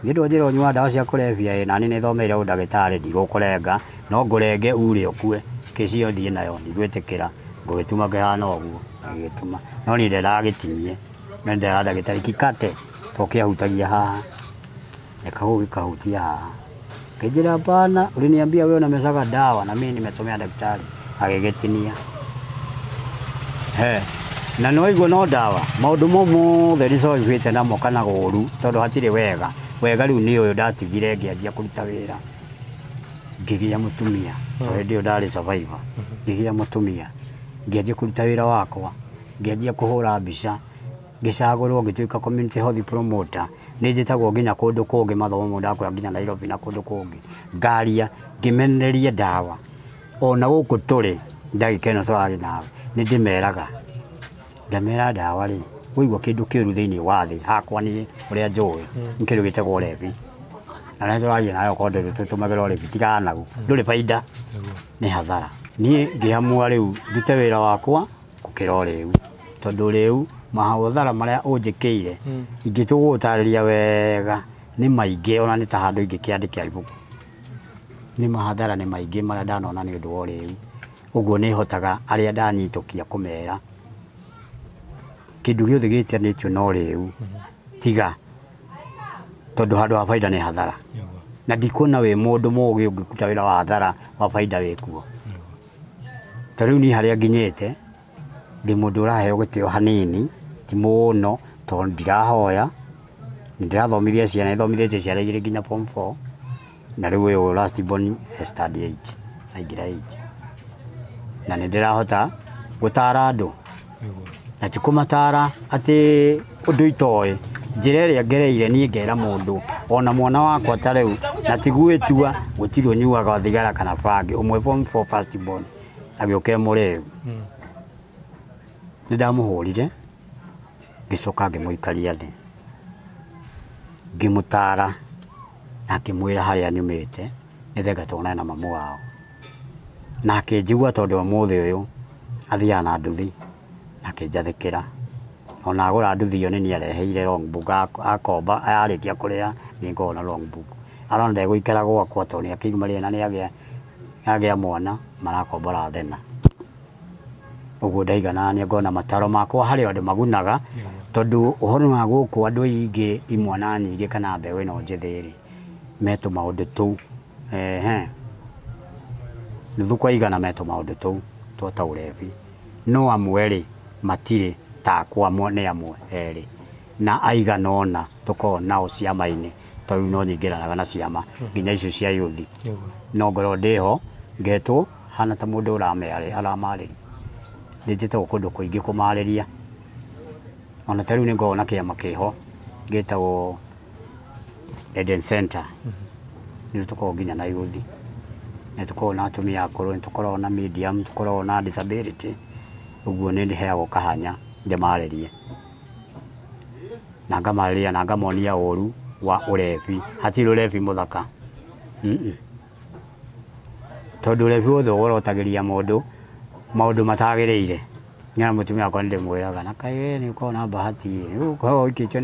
niĩ ndwanjĩra ũnyua ndawa cia kũrebia ĩ, nani nĩ thomeire ũndagĩtarĩ ndigũkũrenga, no ngũrenge ure ũkue, kĩci ĩyo thiĩ nayo ndigwĩtĩkĩra, ngũgĩtuma kĩhana ũguo, agĩgĩtuma. No niĩ ndendaga gĩtinie, no ndendaga ndagĩtarĩ kikate, tondũ kĩahutagia haha, reka gĩkahutia haha. Akĩnjĩra hapana, uliniambia wewe unamezaga dawa na mimi nimesomea daktari, agĩgĩtinia. He, na no igua no ndawa, maũndũ mau mothe ndicoibĩte namo kana ũru, tondũ hatirĩ wega. Wega rĩu nĩ ũyũ ndatigire ngĩanjia kũruta wĩra. Ngĩgĩa mũtumia, tondũ hĩndĩ ĩyo ndarĩ survivor. Ngĩgĩa mũtumia, ngĩanjia kũruta wĩra wakwa, ngĩanjia kũhũra mbica, ngĩcagũrwo ngĩtuĩka community health promoter. Nĩ njĩtagwo nginya kũndũ kũngĩ mathomo mau ndakora nginya Nairobi na kũndũ kũngĩ. Ngaria, ngĩmenereria ndawa. Ona gũkũ tũrĩ, ndagĩka ĩno tũraria nawe, nĩ ndĩmeraga. Ngamera ndawa rĩ, waigua kĩndũ kĩũru thĩinĩ wa thĩ, hakwa niĩ ũrĩa njũĩ, nĩ kĩndũ gĩtagwo ũrebi. Na rĩrĩa tũraria nawe okorwo ndũrĩ tũtũmagĩra ũrebi, tigana naguo, ndũrĩ baida, nĩ hathara. Niĩ ngĩamua rĩu ndute wĩra wakwa gũkĩra ũrĩu. Tondũ ũrĩu, mahathara marĩa ũnjĩkĩire, ingĩtũgũtarĩria wega, nĩ maingĩ ona nĩ ta handũ ingĩkĩandĩka ibuku. Nĩ mahathara nĩ maingĩ marĩa ndanona nĩ ũndũ wa ũrĩu. Ũguo nĩ hotaga arĩa ndanyitũkia kũmera, kĩndũ gĩothe gĩtanĩtio na ũrĩu, tiga, tondũ handũ ha baida nĩ hathara. Na ndikuona wĩ mũndũ mũgĩ ũngĩruta wĩra wa hathara wa baida wĩkuo. Ta rĩu niĩ harĩa nginyĩte, ndĩ mũndũ ũraheo gĩtĩo hanini, ti mũno, tondũ ndirahoya, nĩ ndĩrathomithia ciana, nĩthomithĩtie ciana 2 nginya form 4, na rĩu ũyũ last born e standard 8, aingĩra 8. Na nĩ ndĩrahota gũtara andũ. Na ti kũmatara atĩ ũndũ itoĩ, njĩra ĩrĩa ngereire niĩ ngera mũndũ, ona mwana wakwa ta rĩu, na ti gwĩtua, gũtirĩ ũnyuaga thigara kana bangi, ũmwe form 4 first born, agĩũka e mũrĩu. Nĩ ndamũhũrire, ngĩcoka ngĩmũikaria thĩ. Ngĩmũtara, na ngĩmwĩra harĩa nyumĩte, nĩ thenga tuonane na mamu wao. Na akĩnjigua tondũ ũmũthĩ ũyũ, athiaga na nduthi, na akĩnjathĩkĩra. Ona agũra nduthi ĩyo nĩ niĩ areheire long book, akomba, arĩkia kũrĩha, niĩ ngoragwo na long book. Arona ndegũikara gwakwa tondũ nĩ akĩgimarire na nĩ agĩa mwana, marakombora thena. Ũguo ndaiganania ngona mataro makwa harĩ andũ magunaga tondũ ũhoro wa gũkũ andũ aingĩ imwana nyingĩ kana mbeũ ĩno njĩthĩ rĩ me tũmaũndũ tũu ehe nuthu kwa igana me tũmaũndũ tũu twa ta ũrebi no amwe rĩ matirĩ takwa nĩ amwe erĩ na aigana ũna tũkoragwo nao ciama-inĩ tondũ no nyingĩranaga na ciama nginya icio cia yuthi no ngorwo ndĩho ngetwo hana ta mũndũ aramarĩria nĩ njĩtagwo kũndũ kũingĩ kũmarĩria ona ta rĩu nĩ ngoragwo na kĩama kĩho gĩtagwo Eden Center nĩ tũkoragwo nginya na yuthi nĩ tũkoragwo na atumia akũrũ nĩ tũkoragwo na medium tũkoragwo na disability ũguo nĩ ndĩheagwo kahanya ndĩmarĩrie na ngamarĩria na ngamonia ũru wa ũrebi hatirĩ ũrebi mũthaka tondũ ũrebi wothe ũgorotagĩria mũndũ maũndũ matagĩrĩire nyona mũtumia wakwa nĩ ndĩmwĩraga na kaĩ we nĩ ũkoragwo na bahati ĩ nĩ ũkoragwo ũikĩtio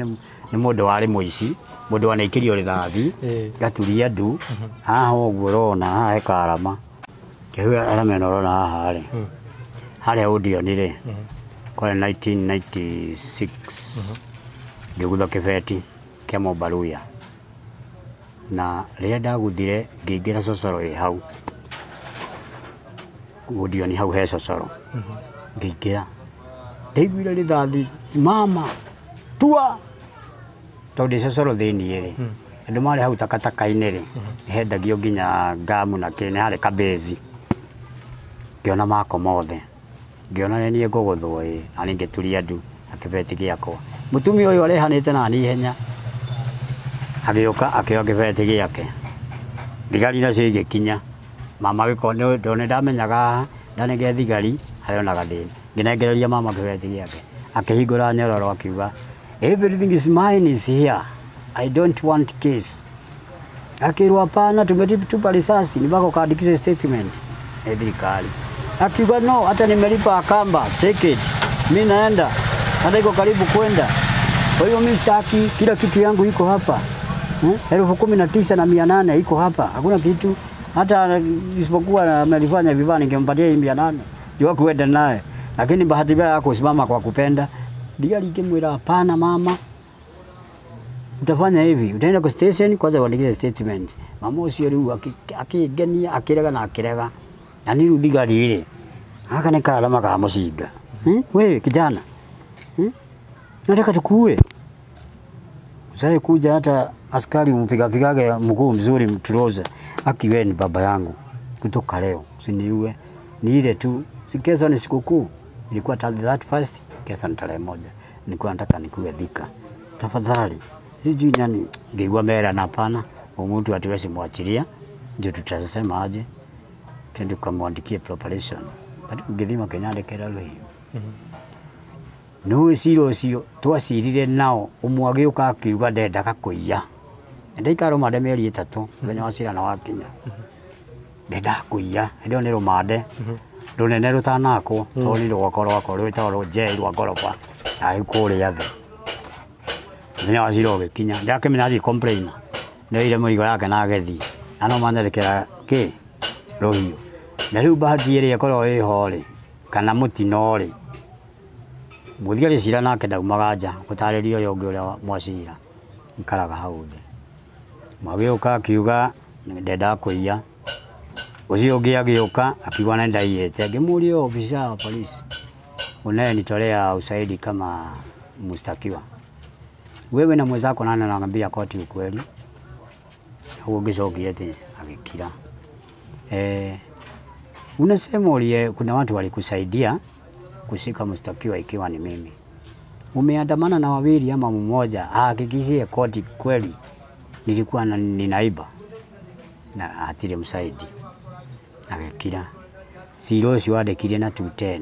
nĩ mũndũ warĩ mũici mũndũ wanaikĩrio rithathi ngaturia ndu haha ũguo ũrona haha he karama kĩhu arama ĩno ũrona haha rĩ harĩa Odeon rĩ kwarĩ 1996 ngĩgutha kĩbeti kĩa Mobaruya na rĩrĩa ndaguthire ngĩingĩra cocoro ĩ hau Odeon hau he cocoro ngĩingĩra ndaiguire rithathi simama tua tondũ ndĩ cocoro thĩiniĩ rĩ andũ marĩ hau takataka-inĩ rĩ hendagio nginya ngamu na kĩ nĩ harĩ kabezi ngĩona mako mothe ngĩona nĩ niĩ ngũgũthwo ĩ na niĩ ngĩturia ndu na kĩbeti gĩakwa mũtumia ũyũ arehanĩte nani ihenya agĩũka akĩoya kĩbeti gĩake thigari nacio igĩkinya mama agĩkorwo tondũ nĩ ndamenyaga ndanengere thigari harĩ ona gathĩna ngĩnengereria mama kĩbeti gĩake akĩhingũra nyororo akiuga everything is mine is here I don't want case akĩrwo hapana tumetupa risasi ni mpaka ukaandikishe statement ya thirikari akiuga no hata nimelipa akamba take it mi naenda hata iko karibu kwenda kwa hiyo mi sitaki kila kitu yangu iko hapa 19,800 iko hapa hakuna kitu hata isipokuwa amelifanya vibaya ningempatia hii 800 jua kuenda naye lakini bahati mbaya hakusimama kwa kupenda thigari ikimwira hapana mama utafanya hivi utaenda kwa station kwanza uandikishe statement mama ucio riu akigenia akirega na akirega na ni riu thigari ri gaka nĩ karama ka mũcinga wewe kijana nataka tukuue usaye kuja hata askari umpigapigage mguu mzuri mturoze aki wewe ni baba yangu kutoka leo usiniue ni ile tu si kesho ni sikukuu ilikuwa that first kesho ni tarehe 1 nilikuwa nataka nikuwe Thika tafadhali sijui nani ngĩigua mera na hapana mtu hatuwezi mwachilia ndio tutasema aje twende tukamwandikie preparation but ngĩthima kĩnyandĩkĩra rũhiũ nĩ cira ũcio twacirire nao ũmwe agĩũka akiuga ndendaga kũiya ndaikara rũmande mĩeri 3 mũthenya wa cira na wakinya ndendaga kũiya hĩndĩ ĩyo nĩ rũmande rũnene rũtanakwo tondũ nĩ rwakwa rwakwa rwĩtagwo rũnjei rwa ngoroba na rĩu kũrĩa thĩ mũthenya wa cira ũgĩkinya ndakĩmenya athiĩ complain nĩoire mũrigo yake na agĩthiĩ na no manyandĩkĩra kĩ rũhiũ na rĩu bahati ĩrĩa ĩkoragwo ĩho rĩ kana mũtino rĩ mũthigari cira nake ndaumaga nja gũtarĩria ũyũ ũngĩ ũrĩa mwacira ikaraga hau thĩ magĩũka akiuga ndendaga kũiya ũcio ũngĩ agĩũka akiuga nĩ ndaiyĩte ngĩmũria ofisa wa polisi unayenitolea ushahidi kama mshtakiwa wewe na mwenzako nani anaambia koti ukweli hau ũngĩcokia atĩ agĩkira unasema ulie kuna watu walikusaidia kushika mshtakiwa ikiwa ni mimi umeandamana na wawili ama mmoja ahakikishie koti kweli nilikuwa ninaiba na hatirĩ msaidi agĩkira cira ũcio wandĩkire na 210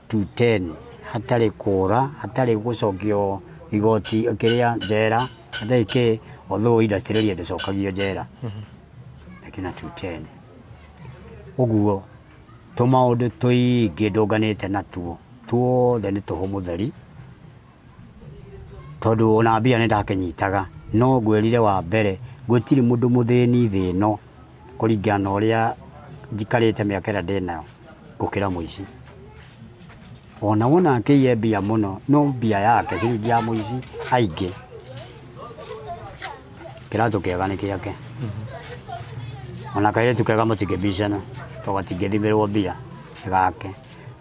210 hatarĩ kũra hatarĩ gũcokio igoti kĩrĩa njera hatarĩ kĩ although industry ĩrĩa ndĩcokagio njera lakini na 210 ũguo tũmaũndũ tũingĩ ndũnganĩte natuo tuothe nĩ tũhũ mũtheri tondũ ona mbia nĩ ndakĩnyitaga no ngwĩrire wa mbere gũtirĩ mũndũ mũthĩni thĩ ĩno kũringana na ũrĩa njikarĩte mĩaka ĩrĩa ndĩnayo gũkĩra mũici. Ona wona akĩiye mbia mũno, no mbia yake ciringi ya mũici aingĩ. Kĩratũ kĩega nĩ kĩake. Ona kairĩtu kega mũtingĩbicana, tondũ gatingĩthimĩrwo mbia, nĩ gake.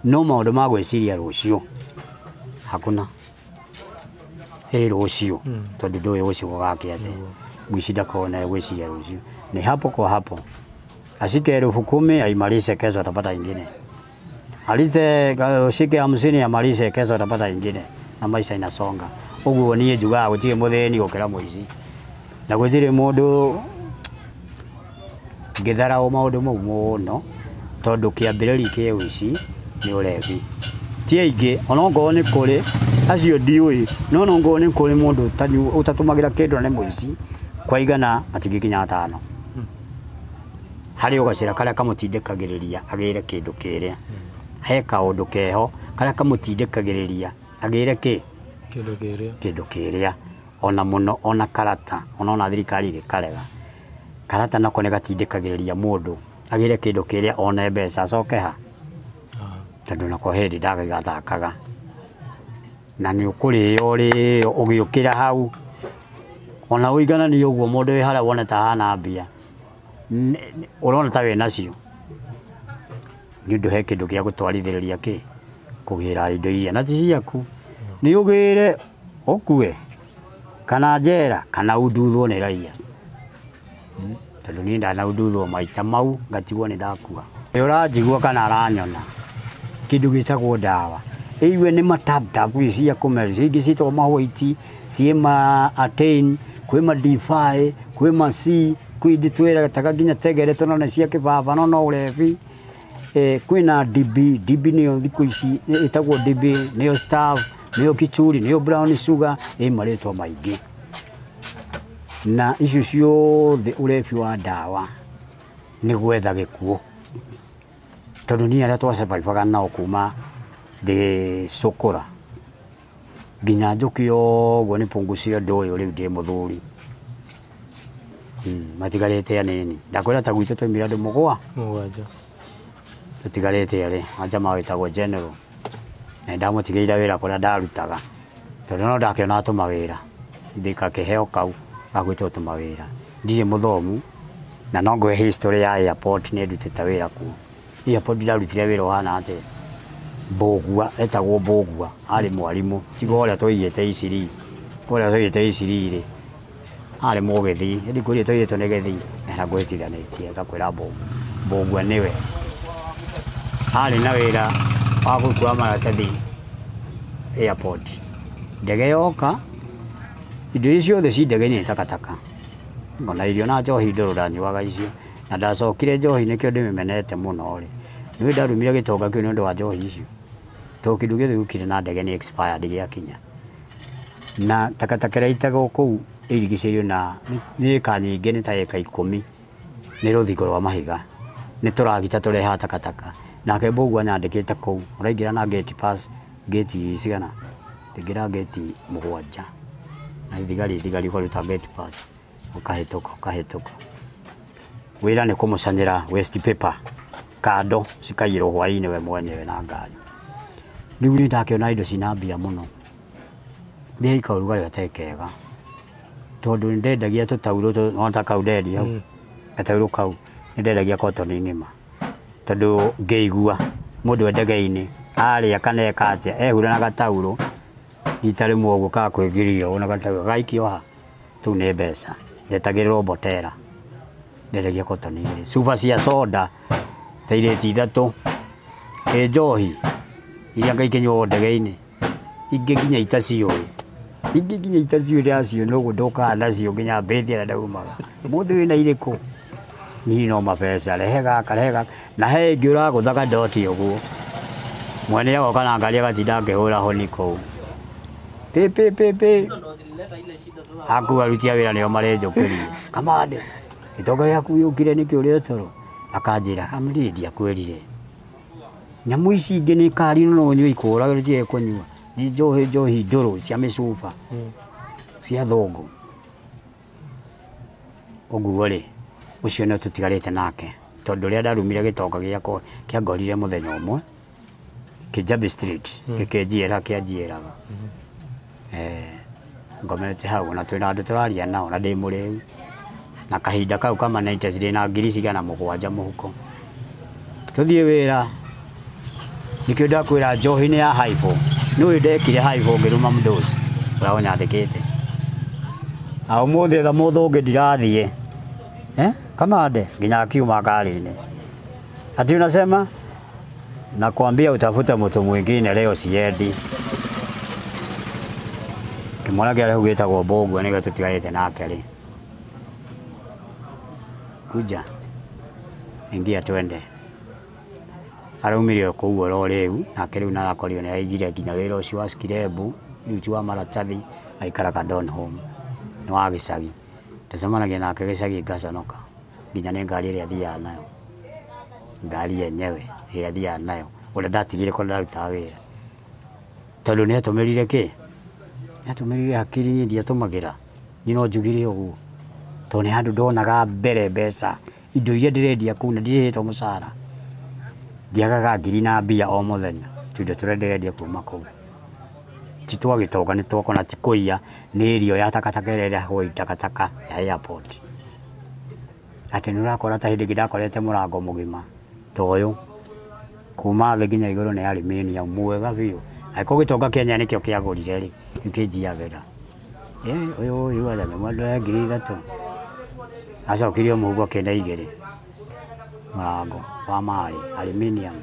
No maũndũ ma gwĩciria rũciũ, hakuna. Ĩ rũciũ, tondũ ndũĩ rũciũ gũgakĩa atĩa. Mũici ndakoragwo na gwĩciria rũciũ. Ni hapo kwa hapo. Ashike 10,000 aimalize, kesho atapata ingine. Aliste shike 50 amalize, kesho atapata ingine. Na maisha inasonga. Ũguo niĩ njugaga gũtirĩ mũthĩni gũkĩra mũici. Na gũtirĩ mũndũ ngĩtharau maũndũ mau mũno, tondũ kĩambĩrĩria kĩa ũici nĩ ũrebi. Ti aingĩ, ona okorwo nĩ kũrĩ, acio ndiũĩ, no ona okorwo nĩ kũrĩ mũndũ ũtatũmagĩra kĩndũ na nĩ mũici, kwa igana matingĩkinya atano. Harĩ o gacĩra karĩa kamũtindĩkagĩrĩria agĩre kĩndũ kĩrĩa. He kaũndũ keho karĩa kamũtindĩkagĩrĩria agĩre kĩ? Kĩndũ kĩrĩa. Kĩndũ kĩrĩa. Ona mũno, ona karata, ona thirikari ĩgĩkarega. Karata nako nĩ gatindĩkagĩrĩria mũndũ agĩre kĩndũ kĩrĩa one mbeca acoke ha. Tondũ nako hĩndĩ ndagĩgathakaga. Na nĩ ũkũrĩo ũrĩo ũgĩũkĩra hau. Ona ũigananie ũguo mũndũ wĩ harĩa wone ta hana mbia. Ũrona ta wĩ nacio. Nĩ ũndũ he kĩndũ gĩa gũtwarithĩrĩria kĩ? Kũgĩra indo iria na ti ciaku. Nĩ ũgĩre ũkue kana njera kana unduthwo nĩ raia. Tondũ niĩ ndanaunduthwo maita mau ngatigwo nĩ ndakua. Nĩ ũranjigua kana aranyona. Kĩndũ gĩtagwo ndawa. Ĩigue nĩ ma tap tap cia kũmeria, ingĩ ciĩtagwo ma white, ciĩ ma attain, kwĩ ma D5, kwĩ ma C, kwĩ ingĩ twĩretaga nginya tegere tondũ nĩ cia kĩbaba no no ũrebi. Kwĩna DB, DB nĩyo thikũ ici ĩtagwo DB, nĩyo staff, nĩyo kichuri, nĩyo brown sugar, ĩ marĩtwa maingĩ. Na icio ciothe ũrebi wa ndawa nĩ gwetha gĩkuũ. Tondũ niĩ arĩa twasurvivaga nao kuma ndĩ cũkũra nginya njũke ũguo nĩ pungucia ũndũ ũyũ rĩu ndĩ mũthuri. Matigarĩte anini. Ndakwĩra ta gwitũ twaumire andũ Mũgwanja. Tũtigarĩte erĩ, wa njama wĩtagwo General. Na nĩndamũtigĩire wĩra kũrĩa ndarutaga. Tondũ no ndakĩonaga tũmawĩra. Ndĩgakĩheo kau ga gwĩtwo tũmawĩra. Ndirĩ mũthomu na no ngũhe history ya airport nĩ ndutĩte wĩra kuo. Airport ndarutire wĩra ũhana atĩa? Mbũgua, etagwo Mbũgua, arĩ mwarimũ, tiga ũrĩa twaigĩte Iciri. Ũrĩa twaigĩte Iciri rĩ, arĩ mũgĩthii, ĩndĩ kũrĩa twaigĩtwo nĩ gĩthii, na ngwĩtithanĩtie ngakwĩra Mbũgua. Mbũgua nĩwe. Arĩ na wĩra wa gũkua maratathi airport. Ndege yoka, indo iria ciothe ci ndege-inĩ nĩ takataka. Ona irio na njohi ndũrũ ndanyuaga icio. Na ndacokire njohi nĩkĩo ndĩmĩmenete mũno rĩ. Nĩũĩ ndarumire gĩtonga kĩu nĩ ũndũ wa njohi icio. Tondũ kĩndũ gĩothe gĩũkire na ndege nĩ expired gĩakinya. Na takataka ĩrĩa ĩitagwo kũu ĩrigicĩirio na nĩ ĩka nyingĩ nĩ ta ĩka 10 nĩ rũthingo rwa mahiga. Nĩ tũragita tũrehaga takataka. Nake Mbũgua anyandĩkĩte kũu, ũraingĩra na gate pass, gate cigana? Ingĩra gate 7. Na thigari thigari ũkaruta gate pass, ũkahĩtũka ũkahĩtũka. Wĩra nĩ kũmũcanĩra waste paper, kando cikaiyĩrwo hwaĩ-inĩ we mwenyewe na ngari. Rĩu nĩ ndakĩona indo cina mbia mũno. Mbia ikaũrugarĩ gatarĩ kega. Tondũ nĩ ndendagia tũtaurũ, no ta kau ndendia hau. Gataurũ kau nĩ ndendagia kotoni ng'ima. Tondũ ngĩigua mũndũ e ndege-inĩ arĩa kana eka atĩa ehura na gataurũ rita rĩmwe ũguo kakwĩgiria ũguo na gataurũ gaikio ha tũu nĩ mbeca. Ndetagĩrĩrwo mbotera. Ndendagia kotoni igĩrĩ. Cuba cia soda ta irĩti 3. Ĩ njohi iria ngai ikĩnyuagwo ndege-inĩ. Ingĩ nginya itaciũĩ. Ingĩ nginya itaciũĩ ndaciũĩ no ũguo ndokaga nacio nginya mbĩtie ĩrĩa ndaumaga. Mũthĩ wĩna irĩkũ? Niĩ no mabeca, rehe gaka, rehe gaka. Na he ĩngĩ ũragũtha doti ũguo. Mwene agoka na ngari agatinda akĩhũra honi kũu. Pĩ pĩ pĩ pĩ. Aku aruti a wĩra nĩo marenjũkĩria. Kamande, gĩtonga gĩaku gĩũkire nĩkĩ ũrĩ toro? Akanjĩra, amri ndiakwĩrire. Nyamũ ici ingĩ nĩ kari no ũnyue ikũũrage rũtige kũnyua. Nĩ njohi njohi ndũrũ cia mĩcuba. Cia thũngũ. Ũguo rĩ, ũcio nĩ tũtigarĩte nake. Tondũ rĩrĩa ndarumire gĩtonga gĩakwa kĩangorire mũthenya ũmwe. Kijabi Street gĩkĩnjiĩra kĩanjiĩraga ngomete hau na twĩna andũ tũraria nao na ndĩ mũrĩu na kahinda kau kama 90s ndĩ na 7,000 mũhuko tũthiĩ wĩra nikio ndakwĩra njohi nĩ ya haibũ nĩũĩ ndekire haibũ ngĩruma mdosi ũrĩa ũnyandĩkĩte na ũmũthĩ tha mũthũngĩ ndirathiĩ kamande nginya akiuma ngari-inĩ ati unasema nakwambia utafute mtu mwingine leo siendi. Kimwana kĩarĩ hau gĩtagwo Mbũgua nĩkĩo tũtiganĩte nake rĩ kuja ingia twende araumire kũu oro rĩu nake rĩu narakorirwo nĩ aigire nginya wĩra ũcio wa skirebu rĩu ti wa maratathi aikaraga Donholm nĩ wa gĩcagi ndacemanagia nake gĩcagi ngaconoka nginya nĩ ngari ĩrĩa athiaga nayo ngari yenyewe ĩrĩa athiaga nayo ũrĩa ndatigire kũrĩa ndarutaga wĩra tondũ nĩ atũmĩrire kĩ nĩ atũmĩrire hakiri niĩ ndiatũmagĩra niĩ no njugire ũguo tondũ nĩ handũ ndonaga mbere mbeca indo iria ndĩrendia kũu na ndirĩhĩtwo mũcara ndiagaga ngiri na mbia o mũthenya tuindo tũrĩa ndĩrendia kuma kũu ti twa gĩtonga nĩ twakwa na ti kũiya nĩ irio ya takataka ĩrĩa ĩrehagwo takataka ya airport atĩ nĩ ũrakora ta hĩndĩ ĩngĩ ndakorete mũrango mũgima ta ũyũ kuma thĩ nginya igũrũ nĩ aluminium mwega biũ angĩkorwo gĩtonga Kenya nĩkĩo kĩagũrire rĩ kĩu kĩnjiagĩra ũyũ ũyũ aja ngĩmwendera 3,000 acokirie mũhuko kĩna 2 mũrango wa marĩ aluminium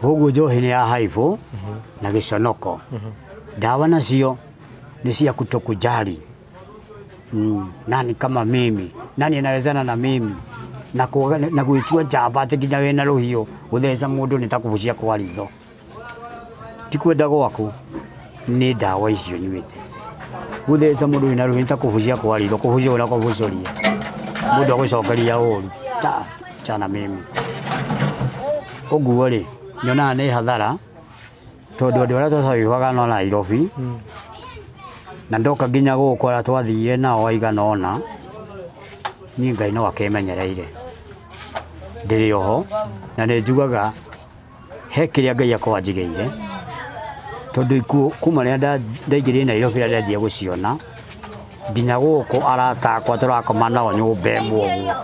koguo njohi nĩ ya haibũ na gĩconoko ndawa nacio nĩ cia kutokujali nani kama mimi nani anawezana na mimi na gwĩtua njamba atĩ nginya wĩna rũhiũ gũtheca mũndũ nĩ ta kũbucia kwa ritho ti kwenda gwaku nĩ ndawa icio nyuĩte gũtheca mũndũ wĩna rũhiũ nĩ ta kũbucia kwa ritho kũbucia ũrĩa kũbucũria mũndũ agũcokeria ũru ta chana mimi ũguo rĩ nyonaga nĩ hathara tondũ andũ arĩa twacabibaga no Nairobi na ndoka nginya gũkũ arĩa twathire nao aigana ũna niĩ Ngai no akĩmenyereire ndĩrĩ oho na nĩ njugaga he kĩrĩa Ngai akorwo anjigĩire tondũ ikuũ kuma rĩrĩa ndaingĩrire Nairobi rĩrĩa ndanjia gũciona nginya gũkũ arata akwa tũrakoma nao nyũmba ĩmwe ũguo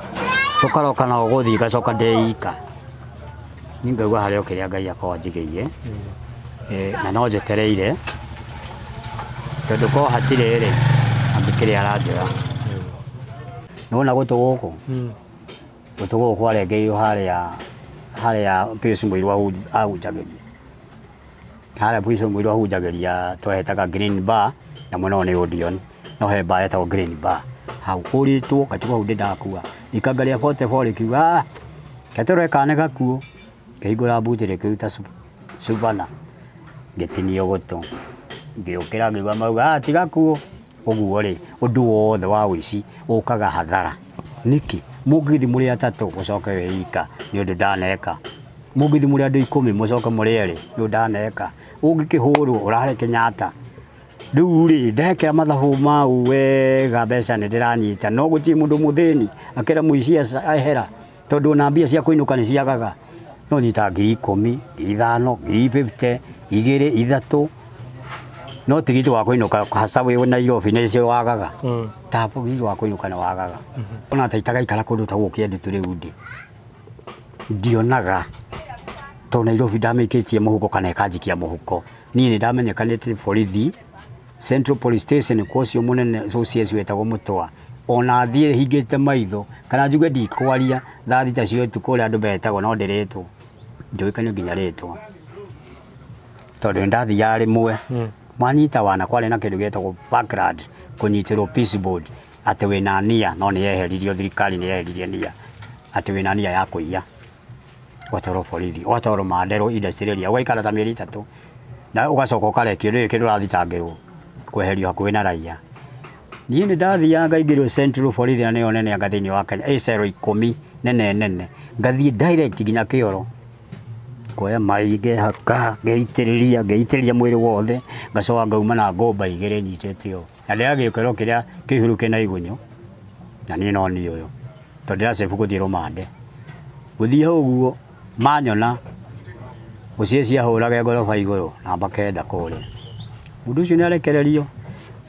tũkaroka nao gũthiĩ ngacoka ndĩika niĩ ngaigua harĩ o kĩrĩa Ngai akorwo anjigĩire na no njetereire tondũ korwo hatirĩ rĩ angĩkĩrĩa aranjoya nĩwona gũtũ gũkũ gũtũ gũkũ kwarengeirwo harĩa Pius Mũirũ ahunjagĩria harĩa Pius Mũirũ ahunjagĩria twahetaga Green Bar na mwena ũyũ nĩ Odeon no he bar yetagwo Green Bar hau kũrĩtwo ngatigwo hau ndĩ ndakua ikanga rĩa 44 rĩkiuga ketũrwe kana nĩ gakuũ ngĩhingũra mbuti rĩkĩruta cubana ngĩtinio gũtũ ngĩũkĩra ngĩigua mauga ti gakuũ ũguo rĩ ũndũ wothe wa ũici ũkaga hathara nĩkĩ mũngĩthiĩ mũrĩ atatũ mũcoke wĩ ika nĩ ũndũ ndaneka mũngĩthiĩ mũrĩ andũ 10 mũcoke mũrĩ erĩ nĩ ũndũ ndaneka ũngĩkĩhũrwo ũrare Kenyatta rĩu rĩ ndekĩra mathabu mau wega mbeca nĩ ndĩranyita no gũtirĩ mũndũ mũthĩni akĩra mũici ehera tondũ ona mbia cia kũinũka nĩ ciagaga no nyitaga 10,000 5,000 50,000 2 3 no tigiti wa kũinũka haca wĩ Nairobi nĩcio wagaga ta tigiti wa kũinũka nĩ wagaga ona ta itagaikara kũndũ ta gũkũ Kĩandutu rĩu ndĩ ndionaga tondũ Nairobi ndamĩikĩtie mũhuko kana ĩkanjikia mũhuko niĩ nĩ ndamenyekanĩte borithi Central Police Station kwa ũcio mũnene OCS wetagwo Mũtũa ona thiĩ hingĩte maitho kana njuge ndikwaria thaa 6 cia ũtukũ ũrĩa andũ betagwo no ndĩrĩtwo ndũĩkaine nginya rĩtwa tondũ nĩ ndathiaga rĩmwe mwanyita wana kwarĩ na kĩndũ gĩetagwo background kũnyitĩrwo peace board atĩ wĩna nia no nĩ yeheririo thirikari nĩ yeheririe nia atĩ wĩna nia ya kũiya ũgatwarwo borithi ũgatwarwo Mandero industrial area ũgaikara ta mĩeri 3 na ũgacoka ũkarekio ndũĩ kĩndũ ũrathitangĩrwo kweherio hakuhĩ na raia niĩ nĩ ndathiaga ngaingĩrio Central borithi na nĩyo nene anga thĩinĩ wa Kenya ĩ cero 10 nene nene ngathiĩ direct nginya kĩoro kuoya mai ngehaka ngeitĩrĩria mwĩrĩ wothe ngacoka ngauma na ngũmba 2 nyitĩte ũũ na ndĩragĩkĩro kĩrĩa kĩihũru kĩna igunyũ na niĩ no niĩ ũyũ tondũ ndĩracebu gũthiĩ rũmande gũthiĩ hau ũguo manyona Mũciĩ ciahũraga ngoroba igũrũ namba 9 kũrĩa. Mũndũ ũcio nĩ arekererio.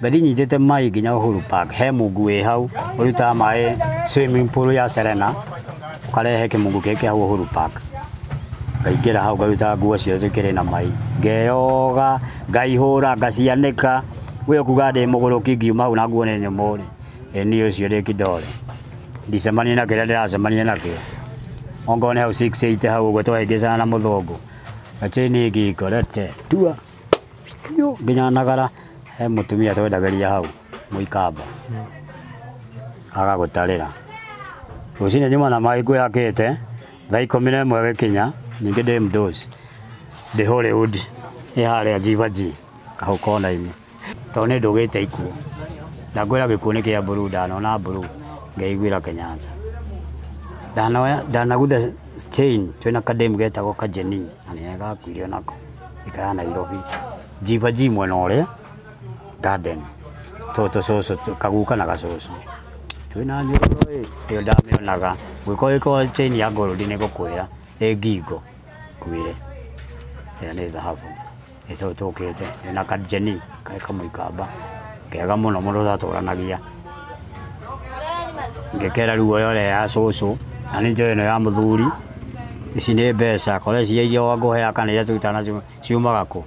Ngathi nyitĩte mai nginya Uhuru Park. He mungu wĩ hau ũrutaga maĩ swimming pool ya Serena, ũkarehe kĩmungu gĩkĩ hau Uhuru Park. Ngaingĩra hau ngaruta nguo ciothe ikĩrĩ na mai, ngeyoga, ngaihũra, ngacianĩka. We ũkuga ndĩ mũgũrũki ngiuma hau na nguo nĩ nyũmũ rĩ, ĩ niĩ ũcio ndĩ kidole. Ndicemania na kĩrĩa ndĩracemania nakĩo. Ongorwo nĩ hau 680 hau ũguo twahĩngĩcana na mũthũngũ. Gacheni ngingo rete tua yo nginya nagara. He mũtumia twendagĩria hau mũikamba agagũtarĩra. Rũcinĩ nyuma na mai ngwĩhakĩte thaa 11 gĩkinya ningĩ ndĩ mdosi ndĩ Hollywood ĩ harĩa Jivaji kahau kona-inĩ tondũ nĩ ndũgĩte ikuũ. Ndakwĩra gĩkuũ nĩ kĩa mburu, ndanona mburu ngeiguĩra Kenyatta. Ndanagutha chain twĩna kademu getagwo Kajeni na nĩ gakuire onako ikara Nairobi. Jivaji mwena ũrĩa garden tũtũ cũcũ kaguka na gacũcũ twĩna nyororo ĩ ĩyo ndamĩonaga gwĩko ĩkorwo chain ya gold nĩ ngũkwĩra ĩ ngingo ngwĩre ĩyo nĩ thahabu ĩtũ tũkĩte na Kajeni karĩ kamũikamba kega mũno mũndũ ũtatũranagia. Ngĩkera rĩu oya ũrĩa ya cũcũ na nĩ njoĩ ĩno ya mũthuri, ici nĩ mbeca korwo cia iria wangũheaga kana iria tũrutaga nacio ciumaga kũ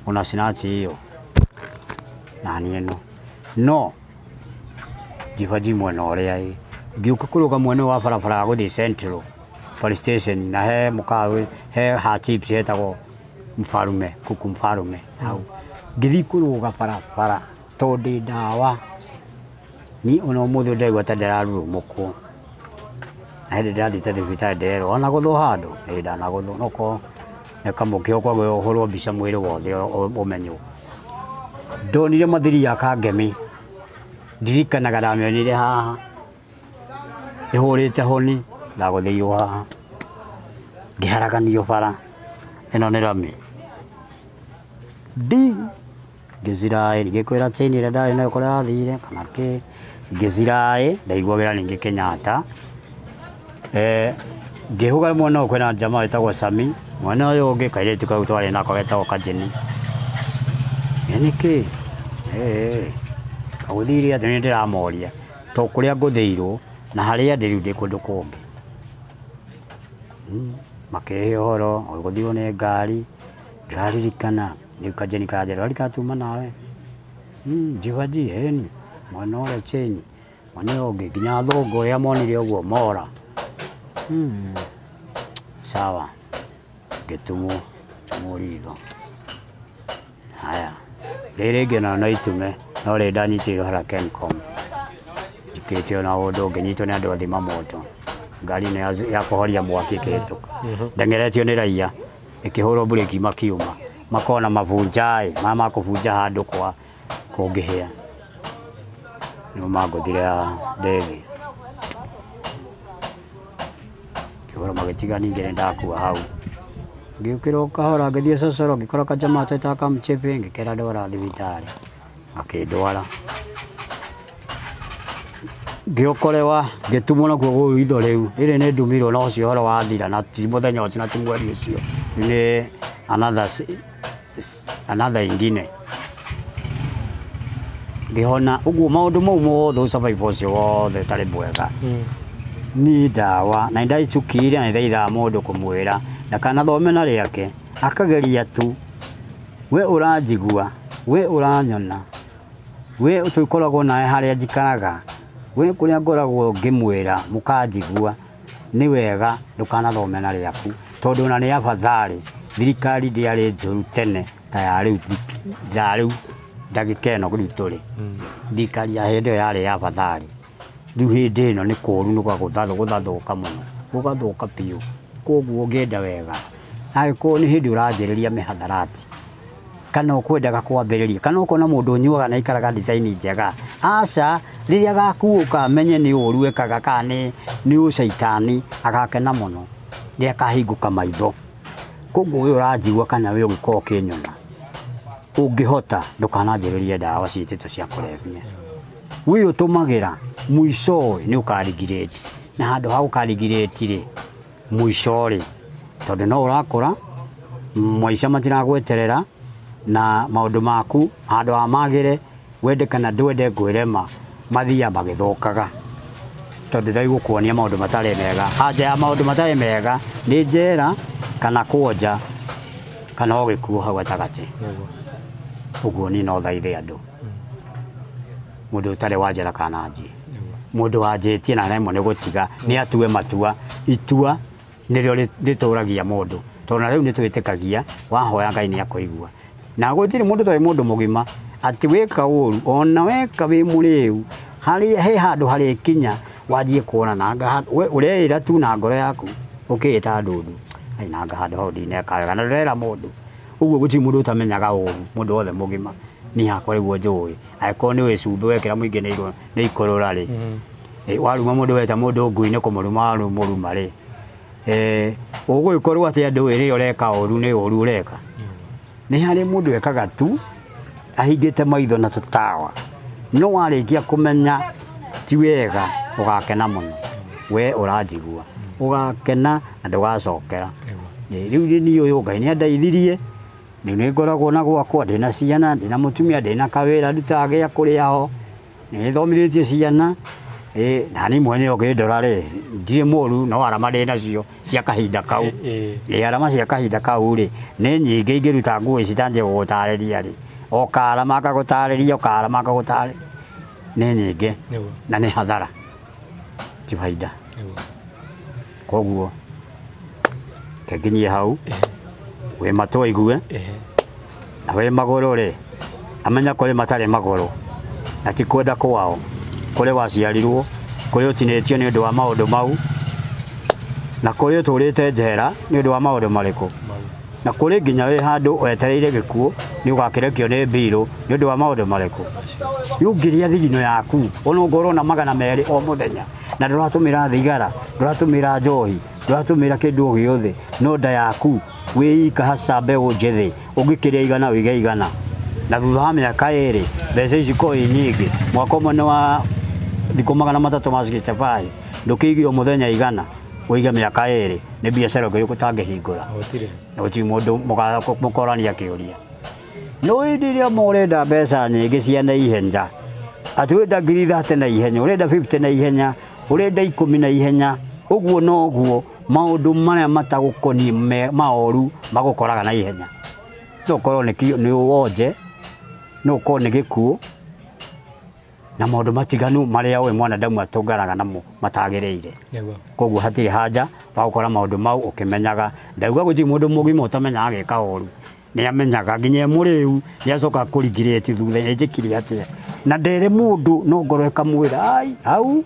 ona snatch ĩyo na niĩ ĩno no Jivaji mwena ũrĩa ĩ ngĩũka kũrũga mwena ũyũ wa barabara wa gũthiĩ Central Police Station na he mũkawa he ha chips hetagwo Mfarume kuku Mfarume hau ngĩthiĩ kũrũga barabara tondũ ndĩ ndawa ni ona ũmũthĩ ndĩraigua ta ndĩrarurumũkwo. Na hĩndĩ ndĩrathiĩte thibitarĩ ndĩrerwo wanagũthwo handũ, ĩĩ ndanagũthwo no korwo nĩ kamũkĩo kwagwo ũhũrwo mbica mwĩrĩ wothe ũmenywo. Ndonire mathiri ya Kangemi ndirikanaga ndamĩonire haha ĩhũrĩte honi ndagũthĩirwo haha ngĩharaganio bara ĩno nĩ rami ndi ngĩciraĩ ngĩkwĩra chain ĩrĩa ndarĩ nayo kũrĩa yathire kana kĩ ngĩciraĩ ndaiguagĩra ningĩ Kenyatta. Ngĩhũga mwena ũyũ kwĩna jamaa wĩtagwo Sami, mwena ũyũ ũngĩ kairĩtu kau twarĩ nako getagwo Kajeni. Nĩ kĩ kagũthire atĩ nĩ ndĩramoria to kũrĩa ngũthĩirwo na harĩa ndĩ rĩu ndĩ kũndũ kũngĩ. Makĩhe ũhoro ũgũthirwo nĩ ngari ndĩraririkana rĩu Kajeni karanjĩra ndũraririkana tuma nawe Jivaji ĩni mwena ũrĩa chain mwena ũyũ ũngĩ nginya athũngũ ũrĩa monire ũguo mora. Sawa ngĩtumwo tumwo ritho. Haya rĩrĩ rĩngĩ ona no itume no rĩrĩ ndanyitĩirwo harĩa Kencom njikĩtio na ũndũ ũngĩ nyitwo nĩ andũ a thima moto ngari ĩno ya kũhoria mwaki ĩkĩhĩtũka ndengeretio nĩ raia ĩkĩhũrwo mburĩki makiuma makona mabunja ĩ maya ma kũbunja handũ kwa kũngĩhĩa nĩmo mangũthire haha ndĩ thĩ kĩhũro magĩtiga ningĩ nĩ ndakua hau. Ngĩũkĩra o kahora ngĩthiĩ cocoro ngĩkora kajamaa twetaga kamũchebe ngĩkera ndwara thibitarĩ gakĩndwara. Ngĩokorewa ngĩtumwo nakuo gũkũ ritho rĩu rĩrĩ nĩ ndumirwo na ũcio ũhoro wathira na ti mũthenya ũcio na ti mweri ũcio nĩ another ingine. Ngĩhona ũguo maũndũ mau mothe ũsurvive ũcio wothe ũtarĩ mwega ni ndawa na nĩndaicukiire na nĩthaithaga mũndũ kũmwĩra ndakanathome na rĩake akageria tu we ũranjigua we ũranyona we tũkoragwo nawe harĩa njikaraga we kũrĩa ngoragwo ngĩmwĩra mũkanjigua nĩ wega ndũkanathome na rĩaku tondũ ona nĩ afadhali thirikari ndĩarĩ njũru tene ta ya rĩu ya rĩu ndagĩka ĩno rĩu tũrĩ. Thirikari ya hĩndĩ ĩyo yarĩ ya afadhali rĩu hĩndĩ ĩno nĩ kũũru nĩ gũgathũka mũno gũgathũka biũ. Koguo ũngĩenda wega angĩkorwo nĩ hĩndĩ ũranjĩrĩria mĩhatharati kana ũkwendaga kwambĩrĩria kana ũkona mũndũ ũnyuaga na aikaraga design njega aca rĩrĩa agakuũka amenye nĩ ũru ekaga kana nĩ ũcaitani agakena mũno rĩrĩa akahingũka maitho. Koguo we ũranjigua kana we ũngĩkorwo ũkĩnyona ũngĩhota ndũkananjĩrĩrie ndawa ciĩtĩtwo cia kũrebia. We ũtũmagĩra mũico nĩ ũkarigirĩti na handũ ha gũkarigirĩti rĩ mũico rĩ tondũ no ũrakũra Maica matiragweterera na maũndũ maku handũ ha magĩre wende kana ndwende ngwĩrema mathiaga magĩthũkaga tondũ ndaigũkuonia maũndũ matarĩ mega. Anja ya maũndũ matarĩ mega nĩ njera kana kwonja kana o gĩkuũ hau gatagatĩ. Ũguo niĩ no thaithe andũ mũndũ ũtarĩ wa njera kana anjie, mũndũ wanjĩtie na aremwo nĩ gũtiga nĩ atue matua. Itua nĩrĩo rĩtũragia mũndũ tondũ na rĩu nĩ twĩtĩkagia wahoya Ngai nĩ akũigua. Na gũtirĩ mũndũ ũtarĩ mũndũ mũgima atĩ wĩka ũru ona weka wĩ mũrĩu harĩa he handũ harĩkinya wanjie kuona nanga ũreĩra tu na ngoro yaku ũkĩĩta ndundu ai nanga handũ hau ndineka wega na ndũrera mũndũ. Ũguo gũtirĩ mũndũ ũtamenyaga ũru, mũndũ wothe mũgima niĩ hakwa rĩguo njũĩ angĩkorwo nĩ wĩ cumbĩ wekĩra mũingĩ nĩ ikũrũra rĩ, waruma mũndũ weta mũndũ ngui nĩ kũmũruma warũmũruma rĩ, ũgũgĩkorwo atĩ andũ rĩrĩa ũreka ũru nĩ ũru ũreka. Nĩ harĩ mũndũ ekaga tu ahingĩte maitho na tũtawa no warĩkia kũmenya ti wega ũgakena mũno. We ũranjigua ũgakena na ndũgacokera. Rĩu niĩ ũyũ Ngai nĩ andeithirie rĩu nĩ ngoragwo na gwakwa ndĩna ciana ndĩna mũtumia ndĩna kawĩra ndutaga gĩa kũrĩa ho nĩ thomithĩtie ciana na niĩ mwenyewe ũngĩndora rĩ ndirĩ mũru no arama ndĩ nacio cia kahinda kau. Arama cia kahinda kau rĩ nĩ nyingĩ ingĩruta nguo ici tanjie gũgũtarĩria rĩ o karama ngagũtarĩria o karama ngagũtarĩria nĩ nyingĩ na nĩ hathara ti baida. Koguo kenginyie hau wĩ matũ aigue na wĩ magũrũ rĩ amenya kũrĩ matarĩ magũrũ na ti kwenda kwao kũrĩ waciarirwo kũrĩ ũtinĩtio nĩ ũndũ wa maũndũ mau na kũrĩ ũtũrĩte njera nĩ ũndũ wa maũndũ marĩkũ na kũrĩ nginya wĩ handũ wetereire gĩkuũ nĩ ũgakĩrekio nĩ mbirũ nĩ ũndũ wa maũndũ marĩkũ. Rĩu ũngĩrĩa thigino yaku ona ũngorwo na 200 o mũthenya na ndũratũmĩra thigara ndũratũmĩra njohi ndũratũmĩra kĩndũ o gĩothe no nda yaku wĩika haca mbeũ njĩthĩ ũngĩkĩrĩa 100 ũige 100 na thutha wa mĩaka 2 mbeca ici korwo i nyingĩ mwaka ũmwe nĩ wa thikũ 365 ndũkĩige o mũthenya 100 ũige mĩaka 2 nĩ biacara ũngĩrĩkũ ũtangĩhingũra gũtirĩ mũndũ mũkorania kĩũria. No hĩndĩ ĩrĩa mũrenda mbeca nyingĩ cia naihenya atĩ ũrenda 30,000 na ihenya ũrenda 50 na ihenya ũrenda 10 na ihenya ũguo noguo maũndũ marĩa matagũkoniĩ maoru magũkoraga na ihenya. No ũkorwo nĩ wonje no ũkorwo nĩ gĩkuũ na maũndũ matiganu marĩa we mwanadamu atũnganaga namo matagĩrĩire. Koguo hatirĩ haja wa gũkora maũndũ mau ũkĩmenyaga. Ndauga gũtirĩ mũndũ mũgima ũtamenyaga agĩka ũru nĩ amenyaga nginya mũrĩu nĩ acoka kũringirĩti thutha njĩkire atĩa na ndere mũndũ no ngoro ĩkamwĩra ai hau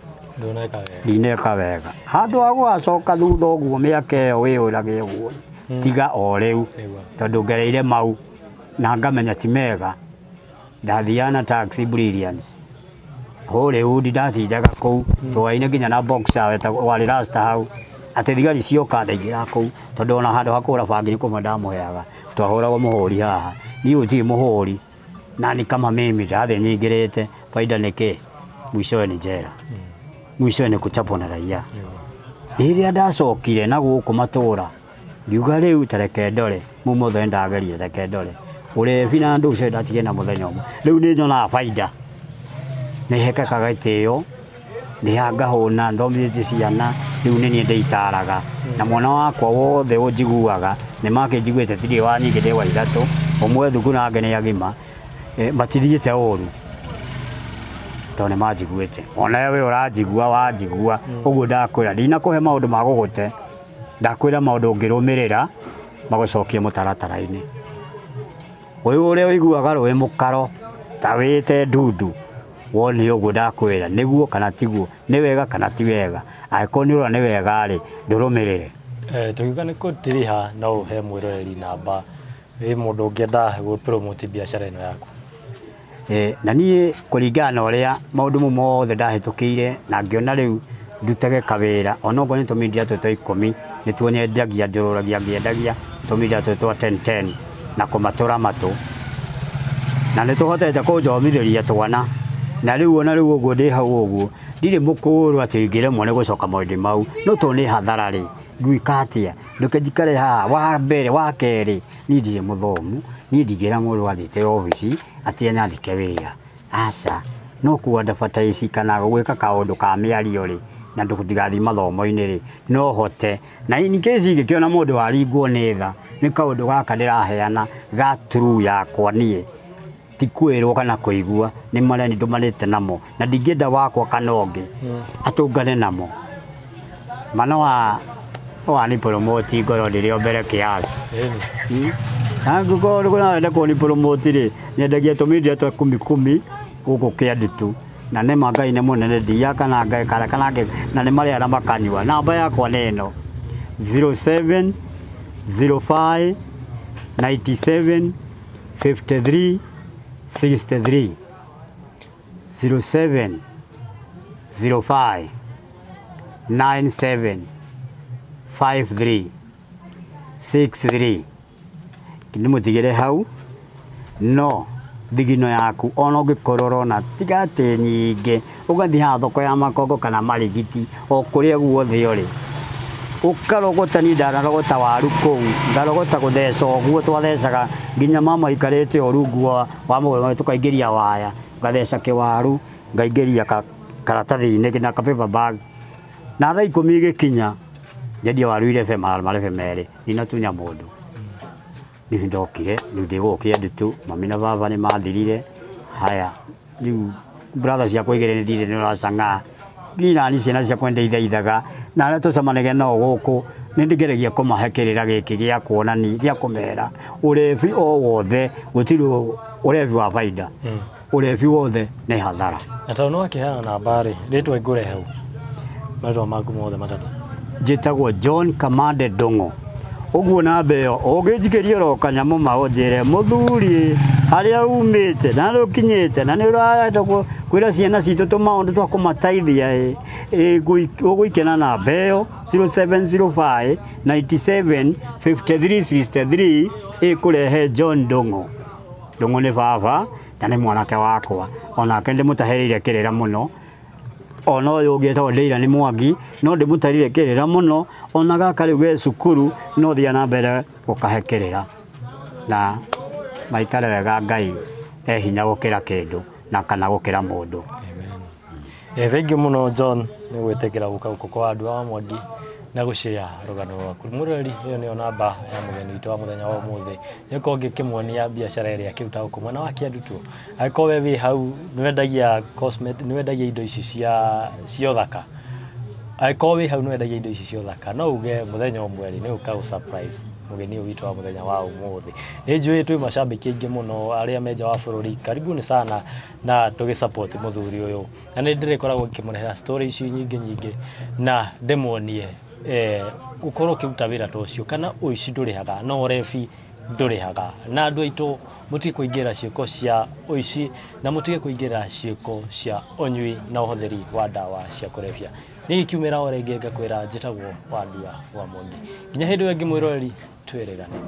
ndineka wega handũ ha gũgacoka thutha ũguo mĩaka ĩyo wĩyũrage ũguo tiga o rĩu tondũ ngereire mau na ngamenya ti mega. Ndathiaga na taxi Brilliance Hollywood ndatindaga kũu twaine nginya na boxer warĩ rasta hau atĩ thigari cioka ndaingĩra kũu tondũ ona handũ ha kũgũra bangi nĩ kũmwe ndamũheaga twahũragwo mũhũri haha niĩ gũtirĩ mũhũri na ni kama mimi ndathiĩ nyingĩrĩte faida nĩ kĩ mwishowe ni njera mwishowe ni kuchapwo na raia. Rĩrĩa ndacokire na gũkũ matũra ngiuga rĩu tareke ndore mau mothe ndageria reke ndore ũrebi na andũ ũcio ndatige na mũthenya ũmwe rĩu nĩ nyonaga baida nĩ hekekaga gĩtĩo nĩ ngahũna thomithĩtie ciana rĩu nĩ niĩ ndĩitaraga na mwana wakwa wothe ũnjiguaga nĩ makĩnjiguĩte tirĩ wa nyingĩ ndĩ wa 3 ũmwe thukuru na angĩ nĩ agima matithiĩte ũru tondũ nĩ manjiguĩte ona we ũranjigua wanjigua ũguo ndakwĩra ndinakũhe maũndũ ma gũgũte ndakwĩra maũndũ ũngĩrũmĩrĩra magũcokie mũtaratara-inĩ. Ũyũ ũrĩa ũiguaga rũĩ mũkaro ta wĩte ndundu wone ũguo ndakwĩra nĩguo kana tiguo nĩ wega kana ti wega angĩkorwo nĩ ũrona nĩ wega rĩ ndũrũmĩrĩre. Tũkiuga nĩ kũtiriha no ũhe mwĩroreri namba ĩ mũndũ ũngĩenda gũ promote biacara ĩno yaku. Na niĩ kũringana na ũrĩa maũndũ mau mothe ndahĩtũkĩire na ngĩona rĩu ndutage kawĩra onokorwo nĩ tũmindia tũtũ twa 10 nĩtuo nyendagia njũrũragia ngĩendagia tũmindia tũtũ twa 10 10 na kũmatũra matũ na nĩ tũhotete kũnjomithĩria twana na rĩu ona rĩu ũguo ndĩ hau ũguo ndirĩ mũkũrũ atĩ ingĩremwo nĩ gũcoka maũndũ mau no tondũ nĩ hathara rĩ Ngwĩka atĩa? Ndũke njikare haha. Wa mbere, wa kerĩ, niĩ ndirĩ mũthomu, niĩ ndingĩra mũndũ athiĩte obici atĩ anyandĩke wĩra, aca. No ku advertise kana gwĩka kaũndũ ka mĩario rĩ, na ndũtigathiĩ mathomo-inĩ rĩ, no hote. Na in case ingĩkĩona mũndũ waringwo nĩ tha, nĩ kaũndũ gaka ndĩraheana ga true yakwa niĩ, ti kwĩrwo kana kũigua, nĩ marĩa niĩ ndũmanĩte namo, na ndingĩenda wakwa kana ũngĩ atũngane namo. Ma no wani promote ngorwo ndĩrĩ o mbere kiasi. Na ngũkorwo no wende kũni promote rĩ, nyendagia tũmindia twa kumi kumi gũkũ Kĩandutu, na nĩma Ngai nĩ mũnene, ndiaga kana ngekara kana na nĩ marĩaga na makanyua. Namba yakwa nĩ ĩno, 07 05 97 53 63, 07 05 97 53 63. Ndĩmũtigĩre hau. No thigino yaku ona ũngĩkorwo ũrona tiga atĩ nyingĩ, ũgathiĩ haha thoko ya Makongo kana Marigiti, o kũrĩa guothe ũrĩ, ũkarogota. Niĩ ndanarogota waru kũu, ngarogota gũtheca ũguo twathecaga nginya mama aikarĩte o rungu wa mũgũnda, tũkaingĩria waya, ngatheca kĩwaru, ngaingĩria karatathi-inĩ na ka paper bag, na thaa 10 igĩkinya ndendia waru irebe marebe 2, ndinatunya mũndũ. Rĩu ndokire, rĩu ndĩ gũkũ Kĩandutu, mami na baba nĩ mathirire. Haya, rĩu brother ciakwa igĩrĩ nĩ thire nĩ ũracang'aa, nginya ni ciana ciakwa ndeithaithaga, na arĩa tũcemanagia nao gũkũ nĩ ndĩgeragia kũmahe kĩrĩra gĩkĩ gĩa kuonani, gĩa kũmera ũrebi o wothe gũtirĩ ũrebi wa baida, ũrebi wothe nĩ hathara. Na tondũ nĩ wakĩheana namba rĩ, rĩtwa ngũre hau, marĩtwa maku mothe matatũ. Njĩtagwo John Kamande Ndung'u. Ũguo namba ĩyo ũngĩnjikĩria oro kanyamũ ma ũnjĩre mũthuri harĩa umĩte na harĩa ũkinyĩte, na nĩ ũrarenda kwĩra ciana citũ tũmaũndũ twa kũmateithia ĩ, ũgũikena namba ĩyo 0705 97 53 63, ĩkũrehe John Ndung'u. Ndung'u nĩ baba na nĩ mwanake wakwa, onake ndĩmũtahĩrĩire kĩrĩra mũno. Ona ũyũ ũngĩ etagwo Ndĩira nĩ Mwangi, no ndĩmũtarire kĩrĩra mũno. Ona gaka rĩu ge cukuru, no thiĩ na mbere gũkahe kĩrĩra na maikare wega. Ngai e hinya gũkĩra kĩndũ na kana gũkĩra mũndũ. Thank you mũno John nĩ gwĩtĩkĩra gũka gũkũ kwa andũ a Mwangi na gũshare rũgano rwaku. Mũrori, ĩyo nĩyo namba ya mũgeni witũ wa mũthenya wa ũmũthĩ. Nĩũkorwo ngĩkĩmuonia biacara ĩrĩa akĩruta gũkũ mwena wa Kĩandutu. Angĩkorwo we wĩ hau nĩwendagia cosmet, nĩwendagia indo ici cia ũthaka, angĩkorwo wĩ hau nĩwendagia indo ici cia ũthaka, no uge mũthenya ũmwe rĩ nĩ ũka gũ surprise mũgeni ũyũ witũ wa mũthenya wa ũmũthĩ. Nĩ njũĩ twĩ macambĩki aingĩ mũno arĩa me nja wa bũrũri, karibuni sana na tũgĩ support mũthuri ũyũ, na nĩ ndĩrĩkoragwo ngĩkĩmũrehera story ici nyingĩ nyingĩ na ndĩmuonie ũkorwo ũkĩruta wĩra ta ũcio kana ũici ndũrĩhaga no ũrebi ndũrĩhaga. Na andũ aitũ, mũtige kũingĩra ciĩko cia ũici na mũtige kũingĩra ciĩko cia ũnyui na ũhũthĩri wa ndawa cia kũrebia. Nĩ gĩkiumĩra o rĩngĩ, ngakwĩra njĩtagwo Wandua wa Mwangi. Nginya hĩndĩ ĩyo ĩngĩ, mwĩroreri, twĩrĩgane.